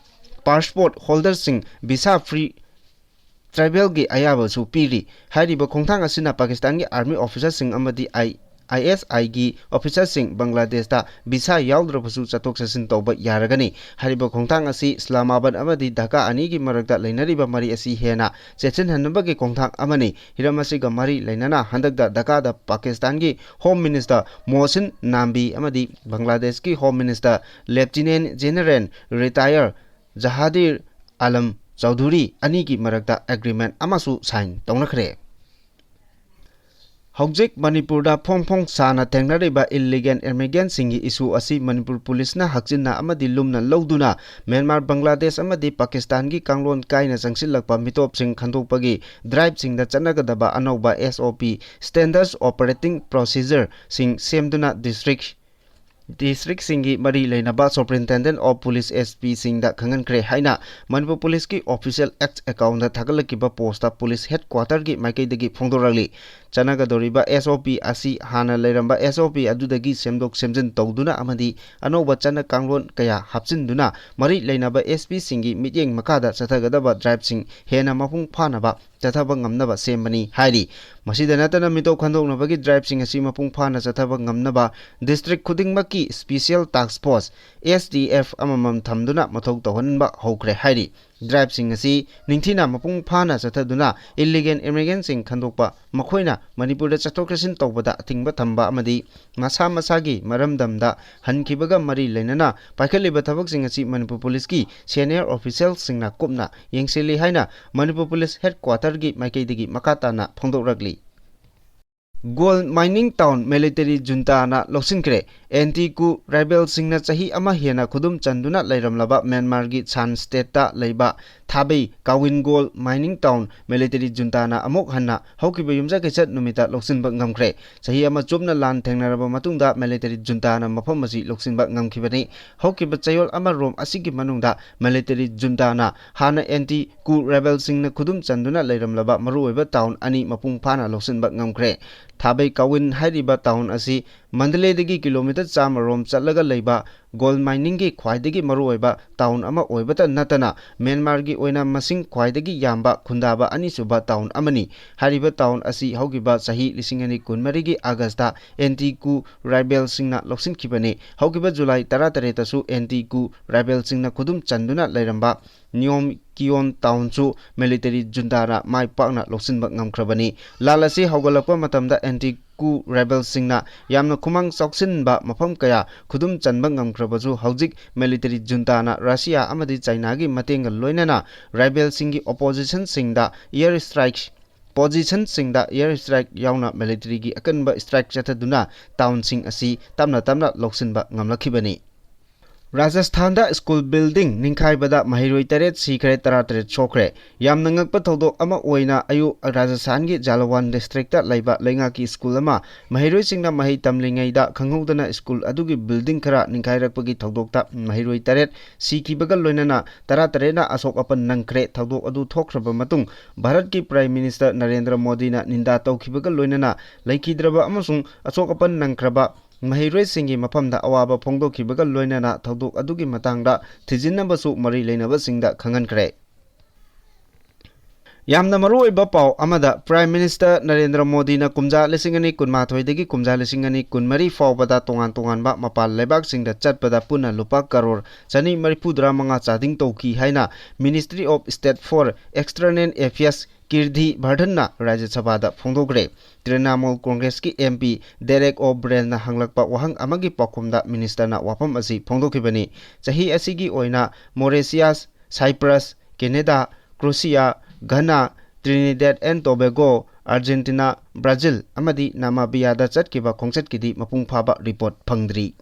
ꯄꯥꯁꯄꯣꯔꯠ ꯍꯣꯜꯗꯔꯁꯤꯡ ꯚꯤꯁꯥ ꯐ꯭ꯔꯤ ꯇ꯭ꯔꯥꯚꯦꯜꯒꯤ ꯑꯌꯥꯕꯁꯨ ꯄꯤꯔꯤ꯫ ꯍꯥꯏꯔꯤꯕ ꯈꯣꯡꯊꯥꯡ ꯑꯁꯤꯅ ꯄꯥꯀꯤꯁꯇꯥꯟꯒꯤ ꯑꯥꯔꯃꯤ ꯑꯣꯐꯤꯁꯥꯔꯁꯤꯡ ꯑꯃꯗꯤ ꯑꯥꯏ ꯑꯥꯏ ꯑꯦꯁ ꯑꯥꯏꯒꯤ ꯑꯣꯐꯤꯁꯥꯔꯁꯤꯡ ꯕꯪꯒ꯭ꯂꯥꯗꯦꯁꯇ ꯚꯤꯁꯥ ꯌꯥꯎꯗ꯭ꯔꯕꯁꯨ ꯆꯠꯊꯣꯛ ꯆꯠꯁꯤꯟ ꯇꯧꯕ ꯌꯥꯔꯒꯅꯤ꯫ ꯍꯥꯏꯔꯤꯕ ꯈꯣꯡꯊꯥꯡ ꯑꯁꯤ ꯏꯁꯂꯥꯃꯥꯕꯥꯗ ꯑꯃꯗꯤ ꯙꯥꯀꯥ ꯑꯅꯤꯒꯤ ꯃꯔꯛꯇ ꯂꯩꯅꯔꯤꯕ ꯃꯔꯤ ꯑꯁꯤ ꯍꯦꯟꯅ ꯆꯦꯠꯁꯤꯟꯍꯟꯅꯕꯒꯤ ꯈꯣꯡꯊꯥꯡ ꯑꯃꯅꯤ꯫ ꯍꯤꯔꯝ ꯑꯁꯤꯒ ꯃꯔꯤ ꯂꯩꯅꯅ ꯍꯟꯗꯛꯇ ꯙꯥꯀꯥꯗ ꯄꯥꯀꯤꯁꯇꯥꯟꯒꯤ ꯍꯣꯝ ꯃꯤꯅꯤꯁꯇꯔ ꯃꯣꯍꯁꯤꯟ ꯅꯥꯝꯕꯤ ꯑꯃꯗꯤ ꯕꯪꯒ꯭ꯂꯥꯗꯦꯁꯀꯤ home minister lieutenant general retired Jahangir Alam Chowdhury ꯑꯅꯤꯒꯤ ꯃꯔꯛꯇ ꯑꯦꯒ꯭ꯔꯤꯃꯦꯟꯠ ꯑꯃꯁꯨ ꯁꯥꯏꯟ ꯇꯧꯅꯈ꯭ꯔꯦ꯫ ꯍꯧꯖꯤꯛ ꯃꯅꯤꯄꯨꯔꯗ ꯐꯣꯡ ꯐꯣꯡ ꯁꯥꯅ ꯊꯦꯡꯅꯔꯤꯕ ꯏꯜꯂꯤꯒꯦꯜ ꯏꯃꯤꯒ꯭ꯔꯦꯟꯠꯁꯤꯡꯒꯤ ꯏꯁꯨ ꯑꯁꯤ ꯃꯅꯤꯄꯨꯔ ꯄꯨꯂꯤꯁꯅ ꯍꯛꯆꯤꯟꯅ ꯑꯃꯗꯤ ꯂꯨꯝꯅ ꯂꯧꯗꯨꯅ ꯃ꯭ꯌꯥꯟꯃꯥꯔ, ꯕꯪꯒ꯭ꯂꯥꯗꯦꯁ ꯑꯃꯗꯤ ꯄꯥꯀꯤꯁꯇꯥꯟꯒꯤ ꯀꯥꯡꯂꯣꯟ ꯀꯥꯏꯅ ꯆꯪꯁꯤꯜꯂꯛꯄ ꯃꯤꯇꯣꯞꯁꯤꯡ ꯈꯟꯗꯣꯛꯄꯒꯤ ꯗ꯭ꯔꯥꯏꯚꯁꯤꯡꯗ ꯆꯠꯅꯒꯗꯕ ꯑꯅꯧꯕ ꯑꯦꯁ ꯑꯣ ꯄꯤ, Standards Operating Procedure, ꯁꯤꯡ ꯁꯦꯝꯗꯨꯅ ꯗꯤꯁꯇ꯭ꯔꯤꯛ ꯗꯤꯁꯇ꯭ꯔꯤꯛꯁꯤꯡꯒꯤ ꯃꯔꯤ ꯂꯩꯅꯕ Superintendent of Police, S P ꯁꯤꯡꯗ ꯈꯪꯍꯟꯈ꯭ꯔꯦ ꯍꯥꯏꯅ ꯃꯅꯤꯄꯨꯔ ꯄꯨꯂꯤꯁꯀꯤ official X account ꯇ ꯊꯥꯒꯠꯂꯛꯈꯤꯕ post ꯇ ꯄꯨꯂꯤꯁ headquarter ꯒꯤ ꯃꯥꯏꯀꯩꯗꯒꯤ ꯐꯣꯡꯗꯣꯔꯛꯂꯤ꯫ ꯆꯠꯅꯒꯗꯧꯔꯤꯕ S O P ꯑꯁꯤ ꯍꯥꯟꯅ ꯂꯩꯔꯝꯕ S O P ꯑꯗꯨꯗꯒꯤ ꯁꯦꯝꯗꯣꯛ ꯁꯦꯝꯖꯤꯟ ꯇꯧꯗꯨꯅ ꯑꯃꯗꯤ ꯑꯅꯧꯕ ꯆꯠꯅ ꯀꯥꯡꯂꯣꯟ ꯀꯌꯥ ꯍꯥꯞꯆꯤꯟꯗꯨꯅ ꯃꯔꯤ ꯂꯩꯅꯕ S P ꯁꯤꯡꯒꯤ ꯃꯤꯠꯌꯦꯡ ꯃꯈꯥꯗ ꯆꯠꯊꯒꯗꯕ drive ꯁꯤꯡ ꯍꯦꯟꯅ ꯃꯄꯨꯡ ꯐꯥꯅꯕ ꯆꯠꯊꯕ ꯉꯝꯅꯕ ꯁꯦꯝꯕꯅꯤ ꯍꯥꯏꯔꯤ꯫ ꯃꯁꯤꯗ ꯅꯠꯇꯅ ꯃꯤꯇꯣꯞ ꯈꯟꯗꯣꯛꯅꯕꯒꯤ drive ꯁꯤꯡ ꯑꯁꯤ ꯃꯄꯨꯡ ꯐꯥꯅ ꯆꯠꯊꯕ ꯉꯝꯅꯕ district ꯈꯨꯗꯤꯡꯃꯛꯀꯤ Special Task Force, S T F, ꯑꯃꯃꯝ ꯊꯝꯗꯨꯅ ꯃꯊꯧ ꯇꯧꯍꯟꯕ ꯍꯧꯈ꯭ꯔꯦ ꯍꯥꯏꯔꯤ꯫ Drive ꯁꯤꯡ ꯑꯁꯤ ꯅꯤꯡꯊꯤꯅ ꯃꯄꯨꯡ ꯐꯥꯅ ꯆꯠꯊꯗꯨꯅ illegal immigrant ꯁꯤꯡ ꯈꯟꯗꯣꯛꯄ, ꯃꯈꯣꯏꯅ ꯃꯅꯤꯄꯨꯔꯗ ꯆꯠꯊꯣꯛ ꯆꯠꯁꯤꯟ ꯇꯧꯕꯗ ꯑꯊꯤꯡꯕ ꯊꯝꯕ ꯑꯃꯗꯤ ꯃꯁꯥ ꯃꯁꯥꯒꯤ ꯃꯔꯝꯗꯝꯗ ꯍꯟꯈꯤꯕꯒ ꯃꯔꯤ ꯂꯩꯅꯅ ꯄꯥꯏꯈꯠꯂꯤꯕ ꯊꯕꯛꯁꯤꯡ ꯑꯁꯤ ꯃꯅꯤꯄꯨꯔ ꯄꯨꯂꯤꯁꯀꯤ senior official ꯁꯤꯡꯅ ꯀꯨꯞꯅ ꯌꯦꯡꯁꯤꯜꯂꯤ ꯍꯥꯏꯅ ꯃꯅꯤꯄꯨꯔ ꯄꯨꯂꯤꯁ headquarter ꯒꯤ ꯃꯥꯏꯀꯩꯗꯒꯤ ꯃꯈꯥ ꯇꯥꯅ ꯐꯣꯡꯗꯣꯛꯂꯛꯂꯤ꯫ Gold mining town military junta ꯅ ꯂꯧꯁꯤꯟꯈ꯭ꯔꯦ꯫ Anti-coup rebel ꯁꯤꯡꯅ ꯆꯍꯤ ꯑꯃ ꯍꯦꯟꯅ ꯈꯨꯗꯨꯝ ꯆꯟꯗꯨꯅ ꯂꯩꯔꯝꯂꯕ ꯃ꯭ꯌꯥꯟꯃꯥꯔꯒꯤ ꯁꯥꯟ state ꯇ ꯂꯩꯕ ꯊꯥꯕꯩ ꯀꯥꯋꯤꯟ gold mining town military junta ꯅ ꯑꯃꯨꯛ ꯍꯟꯅ ꯍꯧꯈꯤꯕ ꯌꯨꯝꯁꯀꯩꯁ ꯅꯨꯃꯤꯠꯇ ꯂꯧꯁꯤꯟꯕ ꯉꯝꯈ꯭ꯔꯦ꯫ ꯆꯍꯤ ꯑꯃ ꯆꯨꯞꯅ ꯂꯥꯟ ꯊꯦꯡꯅꯔꯕ ꯃꯇꯨꯡꯗ military junta ꯅ ꯃꯐꯝ ꯑꯁꯤ ꯂꯧꯁꯤꯟꯕ ꯉꯝꯈꯤꯕꯅꯤ꯫ ꯍꯧꯈꯤꯕ ꯆꯌꯣꯜ ꯑꯃꯔꯣꯝ ꯑꯁꯤꯒꯤ ꯃꯅꯨꯡꯗ military junta ꯅ ꯍꯥꯟꯅ anti-coup rebel ꯁꯤꯡꯅ ꯈꯨꯗꯨꯝ ꯆꯟꯗꯨꯅ ꯂꯩꯔꯝꯂꯕ ꯃꯔꯨꯑꯣꯏꯕ town ꯑꯅꯤ ꯃꯄꯨꯡ ꯐꯥꯅ ꯂꯧꯁꯤꯟꯕ ꯉꯝꯈ꯭ꯔꯦ꯫ ꯊꯥꯕꯩ ꯀꯥꯋꯤꯟ ꯍꯥꯏꯔꯤꯕ town ꯑꯁꯤ ꯃꯟꯗꯂꯦꯗꯒꯤ kilometre ꯆꯥꯝꯃ ꯔꯣꯝ ꯆꯠꯂꯒ ꯂꯩꯕ gold mining ꯒꯤ ꯈ꯭ꯋꯥꯏꯗꯒꯤ ꯃꯔꯨꯑꯣꯏꯕ town ꯑꯃ ꯑꯣꯏꯕꯇ ꯅꯠꯇꯅ ꯃ꯭ꯌꯥꯟꯃꯥꯔꯒꯤ ꯑꯣꯏꯅ ꯃꯁꯤꯡ ꯈ꯭ꯋꯥꯏꯗꯒꯤ ꯌꯥꯝꯕ ꯈꯨꯟꯗꯥꯕ ꯑꯅꯤꯁꯨꯕ town ꯑꯃꯅꯤ꯫ ꯍꯥꯏꯔꯤꯕ town ꯑꯁꯤ ꯍꯧꯈꯤꯕ ꯆꯍꯤ ꯂꯤꯁꯤꯡ ꯑꯅꯤ ꯀꯨꯟꯃꯔꯤꯒꯤ August ꯇ anti-coup rebel ꯁꯤꯡꯅ ꯂꯧꯁꯤꯟꯈꯤꯕꯅꯤ꯫ ꯍꯧꯈꯤꯕ July ꯇꯔꯥꯇꯔꯦꯠꯇꯁꯨ anti-coup rebel ꯁꯤꯡꯅ ꯈꯨꯗꯨꯝ ꯆꯟꯗꯨꯅ ꯂꯩꯔꯝꯕ ꯅꯤꯌꯣꯝ ꯀꯤꯌꯣꯟ town ꯁꯨ military junta ꯅ ꯃꯥꯏ ꯄꯥꯛꯅ ꯂꯧꯁꯤꯟꯕ ꯉꯝꯈ꯭ꯔꯕꯅꯤ꯫ ꯂꯥꯟ ꯑꯁꯤ ꯍꯧꯒꯠꯂꯛꯄ ꯃꯇꯝꯗ anti-coup rebel ꯁꯤꯡꯅ ꯌꯥꯝꯅ ꯈꯨꯃꯥꯡ ꯆꯥꯎꯁꯤꯟꯕ ꯃꯐꯝ ꯀꯌꯥ ꯈꯨꯗꯨꯝ ꯆꯟꯕ ꯉꯝꯈ꯭ꯔꯕꯁꯨ, ꯍꯧꯖꯤꯛ military junta ꯅ ꯔꯁꯤꯌꯥ ꯑꯃꯗꯤ ꯆꯥꯏꯅꯥꯒꯤ ꯃꯇꯦꯡꯒ ꯂꯣꯏꯅꯅ rebel ꯁꯤꯡꯒꯤ opposition ꯁꯤꯡꯗ air strike, position ꯁꯤꯡꯗ air strike ꯌꯥꯎꯅ military ꯒꯤ ꯑꯀꯟꯕ strike ꯆꯠꯊꯗꯨꯅ town ꯁꯤꯡ ꯑꯁꯤ ꯇꯞꯅ ꯇꯞꯅ ꯂꯧꯁꯤꯟꯕ ꯉꯝꯂꯛꯈꯤꯕꯅꯤ꯫ ꯔꯥꯖꯁꯊꯥꯟꯗ ꯁ꯭ꯀꯨꯜ ꯕꯤꯜꯗꯤꯡ ꯅꯤꯡꯈꯥꯏꯕꯗ ꯃꯍꯩꯔꯣꯏ ꯇꯔꯦꯠ ꯁꯤꯈ꯭ꯔꯦ, ꯇꯔꯥꯇꯔꯦꯠ ꯁꯣꯛꯈ꯭ꯔꯦ꯫ ꯌꯥꯝꯅ ꯉꯛꯄ ꯊꯧꯗꯣꯛ ꯑꯃ ꯑꯣꯏꯅ ꯑꯌꯨꯛ ꯔꯥꯖꯁꯊꯥꯟꯒꯤ ꯖꯥꯂꯋꯥꯟ ꯗꯤꯁꯇ꯭ꯔꯤꯛꯇ ꯂꯩꯕ ꯂꯩꯉꯥꯛꯀꯤ ꯁ꯭ꯀꯨꯜ ꯑꯃ ꯃꯍꯩꯔꯣꯏꯁꯤꯡꯅ ꯃꯍꯩ ꯇꯝꯂꯤꯉꯩꯗ ꯈꯪꯍꯧꯗꯅ ꯁ꯭ꯀꯨꯜ ꯑꯗꯨꯒꯤ ꯕꯤꯜꯗꯤꯡ ꯈꯔ ꯅꯤꯡꯈꯥꯏꯔꯛꯄꯒꯤ ꯊꯧꯗꯣꯛꯇ ꯃꯍꯩꯔꯣꯏ ꯇꯔꯦꯠ ꯁꯤꯈꯤꯕꯒ ꯂꯣꯏꯅꯅ ꯇꯔꯥꯇꯔꯦꯠꯅ ꯑꯁꯣꯛ ꯑꯄꯟ ꯅꯪꯈ꯭ꯔꯦ꯫ ꯊꯧꯗꯣꯛ ꯑꯗꯨ ꯊꯣꯛꯈ꯭ꯔꯕ ꯃꯇꯨꯡ ꯚꯥꯔꯠꯀꯤ ꯄ꯭ꯔꯥꯏꯝ ꯃꯤꯅꯤꯁꯇꯔ ꯅꯔꯦꯟꯗ꯭ꯔ ꯃꯣꯗꯤꯅ ꯅꯤꯟꯗꯥ ꯇꯧꯈꯤꯕꯒ ꯂꯣꯏꯅꯅ ꯂꯩꯈꯤꯗ꯭ꯔꯕ ꯑꯃꯁꯨꯡ ꯑꯁꯣꯛ ꯑꯄꯟ ꯅꯪꯈ꯭ꯔꯕ ꯃꯍꯩꯔꯣꯏꯁꯤꯡꯒꯤ ꯃꯐꯝꯗ ꯑꯋꯥꯕ ꯐꯣꯡꯗꯣꯛꯈꯤꯕꯒ ꯂꯣꯏꯅꯅ ꯊꯧꯗꯣꯛ ꯑꯗꯨꯒꯤ ꯃꯇꯥꯡꯗ ꯊꯤꯖꯤꯟꯅꯕꯁꯨ ꯃꯔꯤ ꯂꯩꯅꯕꯁꯤꯡꯗ ꯈꯪꯍꯟꯈ꯭ꯔꯦ꯫ ꯌꯥꯝꯅ ꯃꯔꯨꯑꯣꯏꯕ ꯄꯥꯎ ꯑꯃꯗ, ꯄ꯭ꯔꯥꯏꯝ ꯃꯤꯅꯤꯁꯇꯔ ꯅꯔꯦꯟꯗ꯭ꯔ ꯃꯣꯗꯤꯅ ꯀꯨꯝꯖꯥ ꯂꯤꯁꯤꯡ ꯑꯅꯤ ꯀꯨꯟꯃꯥꯊꯣꯏꯗꯒꯤ ꯀꯨꯝꯖꯥ ꯂꯤꯁꯤꯡ ꯑꯅꯤ ꯀꯨꯟꯃꯔꯤ ꯐꯥꯎꯕꯗ ꯇꯣꯉꯥꯟ ꯇꯣꯉꯥꯟꯕ ꯃꯄꯥꯟ ꯂꯩꯕꯥꯛꯁꯤꯡꯗ ꯆꯠꯄꯗ ꯄꯨꯟꯅ ꯂꯨꯄꯥ ꯀꯔꯣꯔ ꯆꯅꯤ ꯃꯔꯤꯐꯨꯇꯔꯥ ꯃꯉꯥ ꯆꯥꯗꯤꯡ ꯇꯧꯈꯤ ꯍꯥꯏꯅ Ministry of State for External Affairs ꯀꯤꯔꯗꯤ ꯚꯔꯙꯟꯅ ꯔꯥꯖ꯭ꯌ ꯁꯚꯥꯗ ꯐꯣꯡꯗꯣꯛꯈ꯭ꯔꯦ꯫ ꯇ꯭ꯔꯤꯅꯥꯃꯨꯜ ꯀꯣꯡꯒ꯭ꯔꯦꯁꯀꯤ MP ꯗꯦꯔꯦꯛ ꯑꯣ ꯕ꯭ꯔꯦꯟꯅ ꯍꯪꯂꯛꯄ ꯋꯥꯍꯪ ꯑꯃꯒꯤ ꯄꯥꯎꯈꯨꯝꯗ ꯃꯤꯅꯤꯁꯇꯔꯅ ꯋꯥꯐꯝ ꯑꯁꯤ ꯐꯣꯡꯗꯣꯛꯈꯤꯕꯅꯤ꯫ ꯆꯍꯤ ꯑꯁꯤꯒꯤ ꯑꯣꯏꯅ Mauritius, Cyprus, Canada, Croatia, Ghana, Trinidad and Tobago, Argentina, Brazil ꯑꯃꯗꯤ ꯅꯥꯃꯥꯕꯤꯌꯥꯗ ꯆꯠꯈꯤꯕ ꯈꯣꯡꯆꯠꯀꯤꯗꯤ ꯃꯄꯨꯡ ꯐꯥꯕ ꯔꯤꯄꯣꯔꯠ ꯐꯪꯗ꯭ꯔꯤ꯫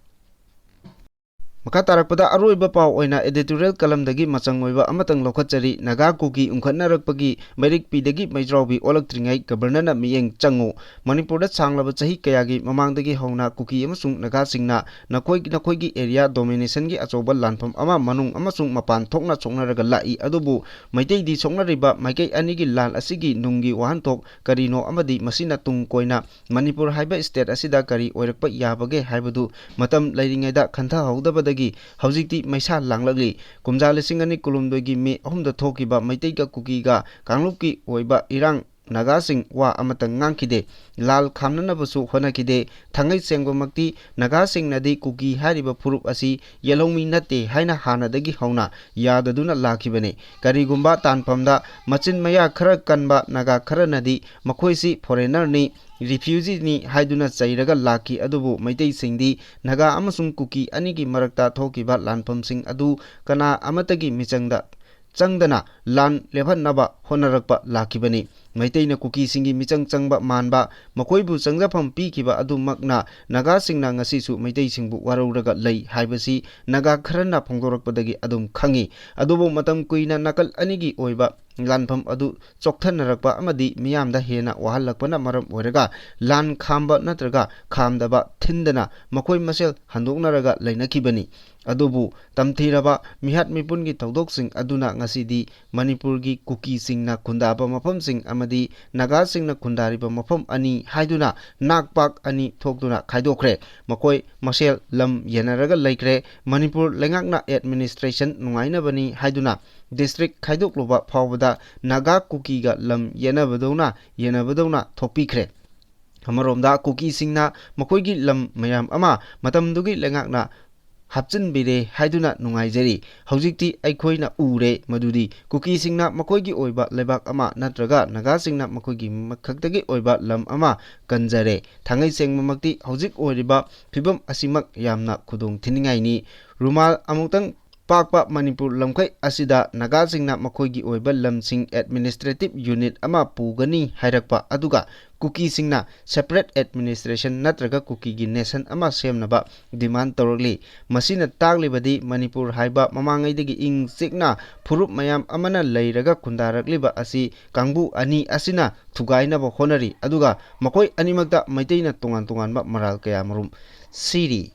ꯃꯈꯥ ꯇꯥꯔꯛꯄꯗ ꯑꯔꯣꯏꯕ ꯄꯥꯎ ꯑꯣꯏꯅ editorial columnꯗꯒꯤ ꯃꯆꯪ ꯑꯣꯏꯕ ꯑꯃꯇꯪ ꯂꯧꯈꯠꯆꯔꯤ꯫ ꯅꯥꯒꯥ ꯀꯨꯀꯤ ꯎꯪꯈꯠꯅꯔꯛꯄꯒꯤ ꯃꯩꯔꯤꯛꯄꯤꯗꯒꯤ ꯃꯩꯖ꯭ꯔꯥꯎꯕꯤ ꯑꯣꯜꯂꯛꯇ꯭ꯔꯤꯉꯩ ꯒꯕꯔꯅꯔꯅ ꯃꯤꯠꯌꯦꯡ ꯆꯪꯉꯨ꯫ ꯃꯅꯤꯄꯨꯔꯗ ꯁꯥꯡꯂꯕ ꯆꯍꯤ ꯀꯌꯥꯒꯤ ꯃꯃꯥꯡꯗꯒꯤ ꯍꯧꯅ ꯀꯨꯀꯤ ꯑꯃꯁꯨꯡ ꯅꯥꯒꯥꯁꯤꯡꯅ ꯅꯈꯣꯏ, ꯅꯈꯣꯏꯒꯤ area dominationꯒꯤ ꯑꯆꯧꯕ ꯂꯥꯟꯐꯝ ꯑꯃ ꯃꯅꯨꯡ ꯑꯃꯁꯨꯡ ꯃꯄꯥꯟ ꯊꯣꯛꯅ ꯁꯣꯛꯅꯔꯒ ꯂꯥꯛꯏ꯫ ꯑꯗꯨꯕꯨ ꯃꯩꯇꯩꯗꯤ ꯁꯣꯛꯅꯔꯤꯕ ꯃꯥꯏꯀꯩ ꯑꯅꯤꯒꯤ ꯂꯥꯟ ꯑꯁꯤꯒꯤ ꯅꯨꯡꯒꯤ ꯋꯥꯍꯟꯊꯣꯛ ꯀꯔꯤꯅꯣ ꯑꯃꯗꯤ ꯃꯁꯤꯅ ꯇꯨꯡ ꯀꯣꯏꯅ ꯃꯅꯤꯄꯨꯔ ꯍꯥꯏꯕ state ꯑꯁꯤꯗ ꯀꯔꯤ ꯑꯣꯏꯔꯛꯄ ꯌꯥꯕꯒꯦ ꯍꯥꯏꯕꯗꯨ ꯃꯇꯝ ꯂꯩꯔꯤꯉꯩꯗ ꯈꯟꯊꯍꯧꯗꯕꯗꯒꯤ ꯍꯧꯖꯤꯛꯇꯤ ꯃꯩꯁꯥ ꯂꯥꯡꯂꯛꯂꯤ꯫ ꯀꯨꯝꯖꯥ ꯂꯤꯁꯤꯡ ꯑꯅꯤ ꯀꯨꯟꯍꯨꯝꯗꯣꯏꯒꯤ ꯃꯦ ꯑꯍꯨꯝꯗ ꯊꯣꯛꯈꯤꯕ ꯃꯩꯇꯩꯒ ꯀꯨꯀꯤꯒ ꯀꯥꯡꯂꯨꯞꯀꯤ ꯑꯣꯏꯕ ꯏꯔꯥꯡ ꯅꯥꯒꯥꯁꯤꯡ ꯋꯥ ꯑꯃꯇ ꯉꯥꯡꯈꯤꯗꯦ꯫ ꯂꯥꯜ ꯈꯥꯝꯅꯅꯕꯁꯨ ꯍꯣꯠꯅꯈꯤꯗꯦ꯫ ꯊꯥꯡꯉꯩ ꯁꯦꯡꯕꯃꯛꯇꯤ ꯅꯥꯒꯥꯁꯤꯡꯅꯗꯤ ꯀꯨꯀꯤ ꯍꯥꯏꯔꯤꯕ ꯐꯨꯔꯨꯞ ꯑꯁꯤ ꯌꯦꯜꯍꯧꯃꯤ ꯅꯠꯇꯦ ꯍꯥꯏꯅ ꯍꯥꯟꯅꯗꯒꯤ ꯍꯧꯅ ꯌꯥꯗꯗꯨꯅ ꯂꯥꯛꯈꯤꯕꯅꯤ꯫ ꯀꯔꯤꯒꯨꯝꯕ ꯇꯥꯟꯐꯝꯗ ꯃꯆꯤꯟ ꯃꯌꯥ ꯈꯔ ꯀꯟꯕ ꯅꯥꯒꯥ ꯈꯔꯅꯗꯤ ꯃꯈꯣꯏꯁꯤ foreignerꯅꯤ, refugeeꯅꯤ ꯍꯥꯏꯗꯨꯅ ꯆꯩꯔꯒ ꯂꯥꯛꯈꯤ꯫ ꯑꯗꯨꯕꯨ ꯃꯩꯇꯩꯁꯤꯡꯗꯤ ꯅꯥꯒꯥ ꯑꯃꯁꯨꯡ ꯀꯨꯀꯤ ꯑꯅꯤꯒꯤ ꯃꯔꯛꯇ ꯊꯣꯛꯈꯤꯕ ꯂꯥꯟꯐꯝꯁꯤꯡ ꯑꯗꯨ ꯀꯅꯥ ꯑꯃꯠꯇꯒꯤ ꯃꯤꯆꯪꯗ ꯆꯪꯗꯅ ꯂꯥꯟ ꯂꯦꯞꯍꯟꯅꯕ ꯍꯣꯠꯅꯔꯛꯄ ꯂꯥꯛꯈꯤꯕꯅꯤ꯫ ꯃꯩꯇꯩꯅ ꯀꯨꯀꯤꯁꯤꯡꯒꯤ ꯃꯤꯆꯪ ꯆꯪꯕ ꯃꯥꯟꯕ, ꯃꯈꯣꯏꯕꯨ ꯆꯪꯖꯐꯝ ꯄꯤꯈꯤꯕ ꯑꯗꯨꯃꯛꯅ ꯅꯥꯒꯥꯁꯤꯡꯅ ꯉꯁꯤꯁꯨ ꯃꯩꯇꯩꯁꯤꯡꯕꯨ ꯋꯥꯔꯧꯔꯒ ꯂꯩ ꯍꯥꯏꯕꯁꯤ ꯅꯥꯒꯥ ꯈꯔꯅ ꯐꯣꯡꯗꯣꯔꯛꯄꯗꯒꯤ ꯑꯗꯨꯝ ꯈꯪꯏ꯫ ꯑꯗꯨꯕꯨ ꯃꯇꯝ ꯀꯨꯏꯅ ꯅꯥꯀꯜ ꯑꯅꯤꯒꯤ ꯑꯣꯏꯕ ꯂꯥꯟꯐꯝ ꯑꯗꯨ ꯆꯣꯛꯊꯅꯔꯛꯄ ꯑꯃꯗꯤ ꯃꯤꯌꯥꯝꯗ ꯍꯦꯟꯅ ꯋꯥꯍꯜꯂꯛꯄꯅ ꯃꯔꯝ ꯑꯣꯏꯔꯒ ꯂꯥꯟ ꯈꯥꯝꯕ ꯅꯠꯇ꯭ꯔꯒ ꯈꯥꯝꯗꯕ ꯊꯤꯟꯗꯅ ꯃꯈꯣꯏ ꯃꯁꯦꯜ ꯍꯟꯗꯣꯛꯅꯔꯒ ꯂꯩꯅꯈꯤꯕꯅꯤ꯫ ꯑꯗꯨꯕꯨ ꯇꯝꯊꯤꯔꯕ ꯃꯤꯍꯥꯠ ꯃꯤꯄꯨꯟꯒꯤ ꯊꯧꯗꯣꯛꯁꯤꯡ ꯑꯗꯨꯅ ꯉꯁꯤꯗꯤ ꯃꯅꯤꯄꯨꯔꯒꯤ ꯀꯨꯀꯤꯁꯤꯡꯅ ꯈꯨꯟꯗꯥꯕ ꯃꯐꯝꯁꯤꯡ ꯑꯃꯗꯤ ꯅꯥꯒꯥꯁꯤꯡꯅ ꯈꯨꯟꯗꯥꯔꯤꯕ ꯃꯐꯝ ꯑꯅꯤ ꯍꯥꯏꯗꯨꯅ ꯅꯥꯛꯄꯥꯛ ꯑꯅꯤ ꯊꯣꯛꯇꯨꯅ ꯈꯥꯏꯗꯣꯛꯈ꯭ꯔꯦ꯫ ꯃꯈꯣꯏ ꯃꯁꯦꯜ ꯂꯝ ꯌꯦꯟꯅꯔꯒ ꯂꯩꯈ꯭ꯔꯦ꯫ ꯃꯅꯤꯄꯨꯔ ꯂꯩꯉꯥꯛꯅ ꯑꯦꯗꯃꯤꯅꯤꯁꯇ꯭ꯔꯦꯁꯟ ꯅꯨꯡꯉꯥꯏꯅꯕꯅꯤ ꯍꯥꯏꯗꯨꯅ ꯗꯤꯁꯇ꯭ꯔꯤꯛ ꯈꯥꯏꯗꯣꯛꯂꯨꯕ ꯐꯥꯎꯕꯗ ꯅꯥꯒꯥ ꯀꯨꯀꯤꯒ ꯂꯝ ꯌꯦꯟꯅꯕꯗꯧꯅ, ꯌꯦꯟꯅꯕꯗꯧꯅ ꯊꯣꯛꯄꯤꯈ꯭ꯔꯦ꯫ ꯑꯃꯔꯣꯝꯗ ꯀꯨꯀꯤꯁꯤꯡꯅ ꯃꯈꯣꯏꯒꯤ ꯂꯝ ꯃꯌꯥꯝ ꯑꯃ ꯃꯇꯝꯗꯨꯒꯤ ꯂꯩꯉꯥꯛꯅ ꯍꯥꯞꯆꯤꯟꯕꯤꯔꯦ ꯍꯥꯏꯗꯨꯅ ꯅꯨꯡꯉꯥꯏꯖꯔꯤ꯫ ꯍꯧꯖꯤꯛꯇꯤ ꯑꯩꯈꯣꯏꯅ ꯎꯔꯦ ꯃꯗꯨꯗꯤ ꯀꯨꯀꯤꯁꯤꯡꯅ ꯃꯈꯣꯏꯒꯤ ꯑꯣꯏꯕ ꯂꯩꯕꯥꯛ ꯑꯃ ꯅꯠꯇ꯭ꯔꯒ ꯅꯥꯒꯥꯁꯤꯡꯅ ꯃꯈꯣꯏꯒꯤ ꯈꯛꯇꯒꯤ ꯑꯣꯏꯕ ꯂꯝ ꯑꯃ ꯀꯟꯖꯔꯦ꯫ ꯊꯥꯡꯉꯩ ꯁꯦꯡꯕꯃꯛꯇꯤ ꯍꯧꯖꯤꯛ ꯑꯣꯏꯔꯤꯕ ꯐꯤꯕꯝ ꯑꯁꯤꯃꯛ ꯌꯥꯝꯅ ꯈꯨꯗꯣꯡ ꯊꯤꯅꯤꯡꯉꯥꯏꯅꯤ꯫ ꯔꯨꯃꯥꯜ ꯑꯃꯨꯛꯇꯪ ꯄꯥꯛꯄ ꯃꯅꯤꯄꯨꯔ ꯂꯝꯈꯩ ꯑꯁꯤꯗ ꯅꯥꯒꯥꯁꯤꯡꯅ ꯃꯈꯣꯏꯒꯤ ꯑꯣꯏꯕ ꯂꯝꯁꯤꯡ ꯑꯦꯗꯃꯤꯅꯤꯁꯇ꯭ꯔꯦꯇꯤꯚ ꯌꯨꯅꯤꯠ ꯑꯃ ꯄꯨꯒꯅꯤ ꯍꯥꯏꯔꯛꯄ ꯑꯗꯨꯒ ꯀꯨꯀꯤꯁꯤꯡꯅ ꯁꯦꯄꯔꯦꯠ ꯑꯦꯗꯃꯤꯅꯤꯁꯇ꯭ꯔꯦꯁꯟ ꯅꯠꯇ꯭ꯔꯒ ꯀꯨꯀꯤꯒꯤ ꯅꯦꯁꯟ ꯑꯃ ꯁꯦꯝꯅꯕ ꯗꯤꯃꯥꯟ ꯇꯧꯔꯛꯂꯤ꯫ ꯃꯁꯤꯅ ꯇꯥꯛꯂꯤꯕꯗꯤ ꯃꯅꯤꯄꯨꯔ ꯍꯥꯏꯕ ꯃꯃꯥꯡꯉꯩꯗꯒꯤ ꯏꯪ ꯆꯤꯛꯅ ꯐꯨꯔꯨꯞ ꯃꯌꯥꯝ ꯑꯃꯅ ꯂꯩꯔꯒ ꯈꯨꯟꯗꯥꯔꯛꯂꯤꯕ ꯑꯁꯤ ꯀꯥꯡꯕꯨ ꯑꯅꯤ ꯑꯁꯤꯅ ꯊꯨꯒꯥꯏꯅꯕ ꯍꯣꯠꯅꯔꯤ, ꯑꯗꯨꯒ ꯃꯈꯣꯏ ꯑꯅꯤꯃꯛꯇ ꯃꯩꯇꯩꯅ ꯇꯣꯉꯥꯟ ꯇꯣꯉꯥꯟꯕ ꯃꯔꯥꯜ ꯀꯌꯥꯃꯔꯨꯝ ꯁꯤꯔꯤ꯫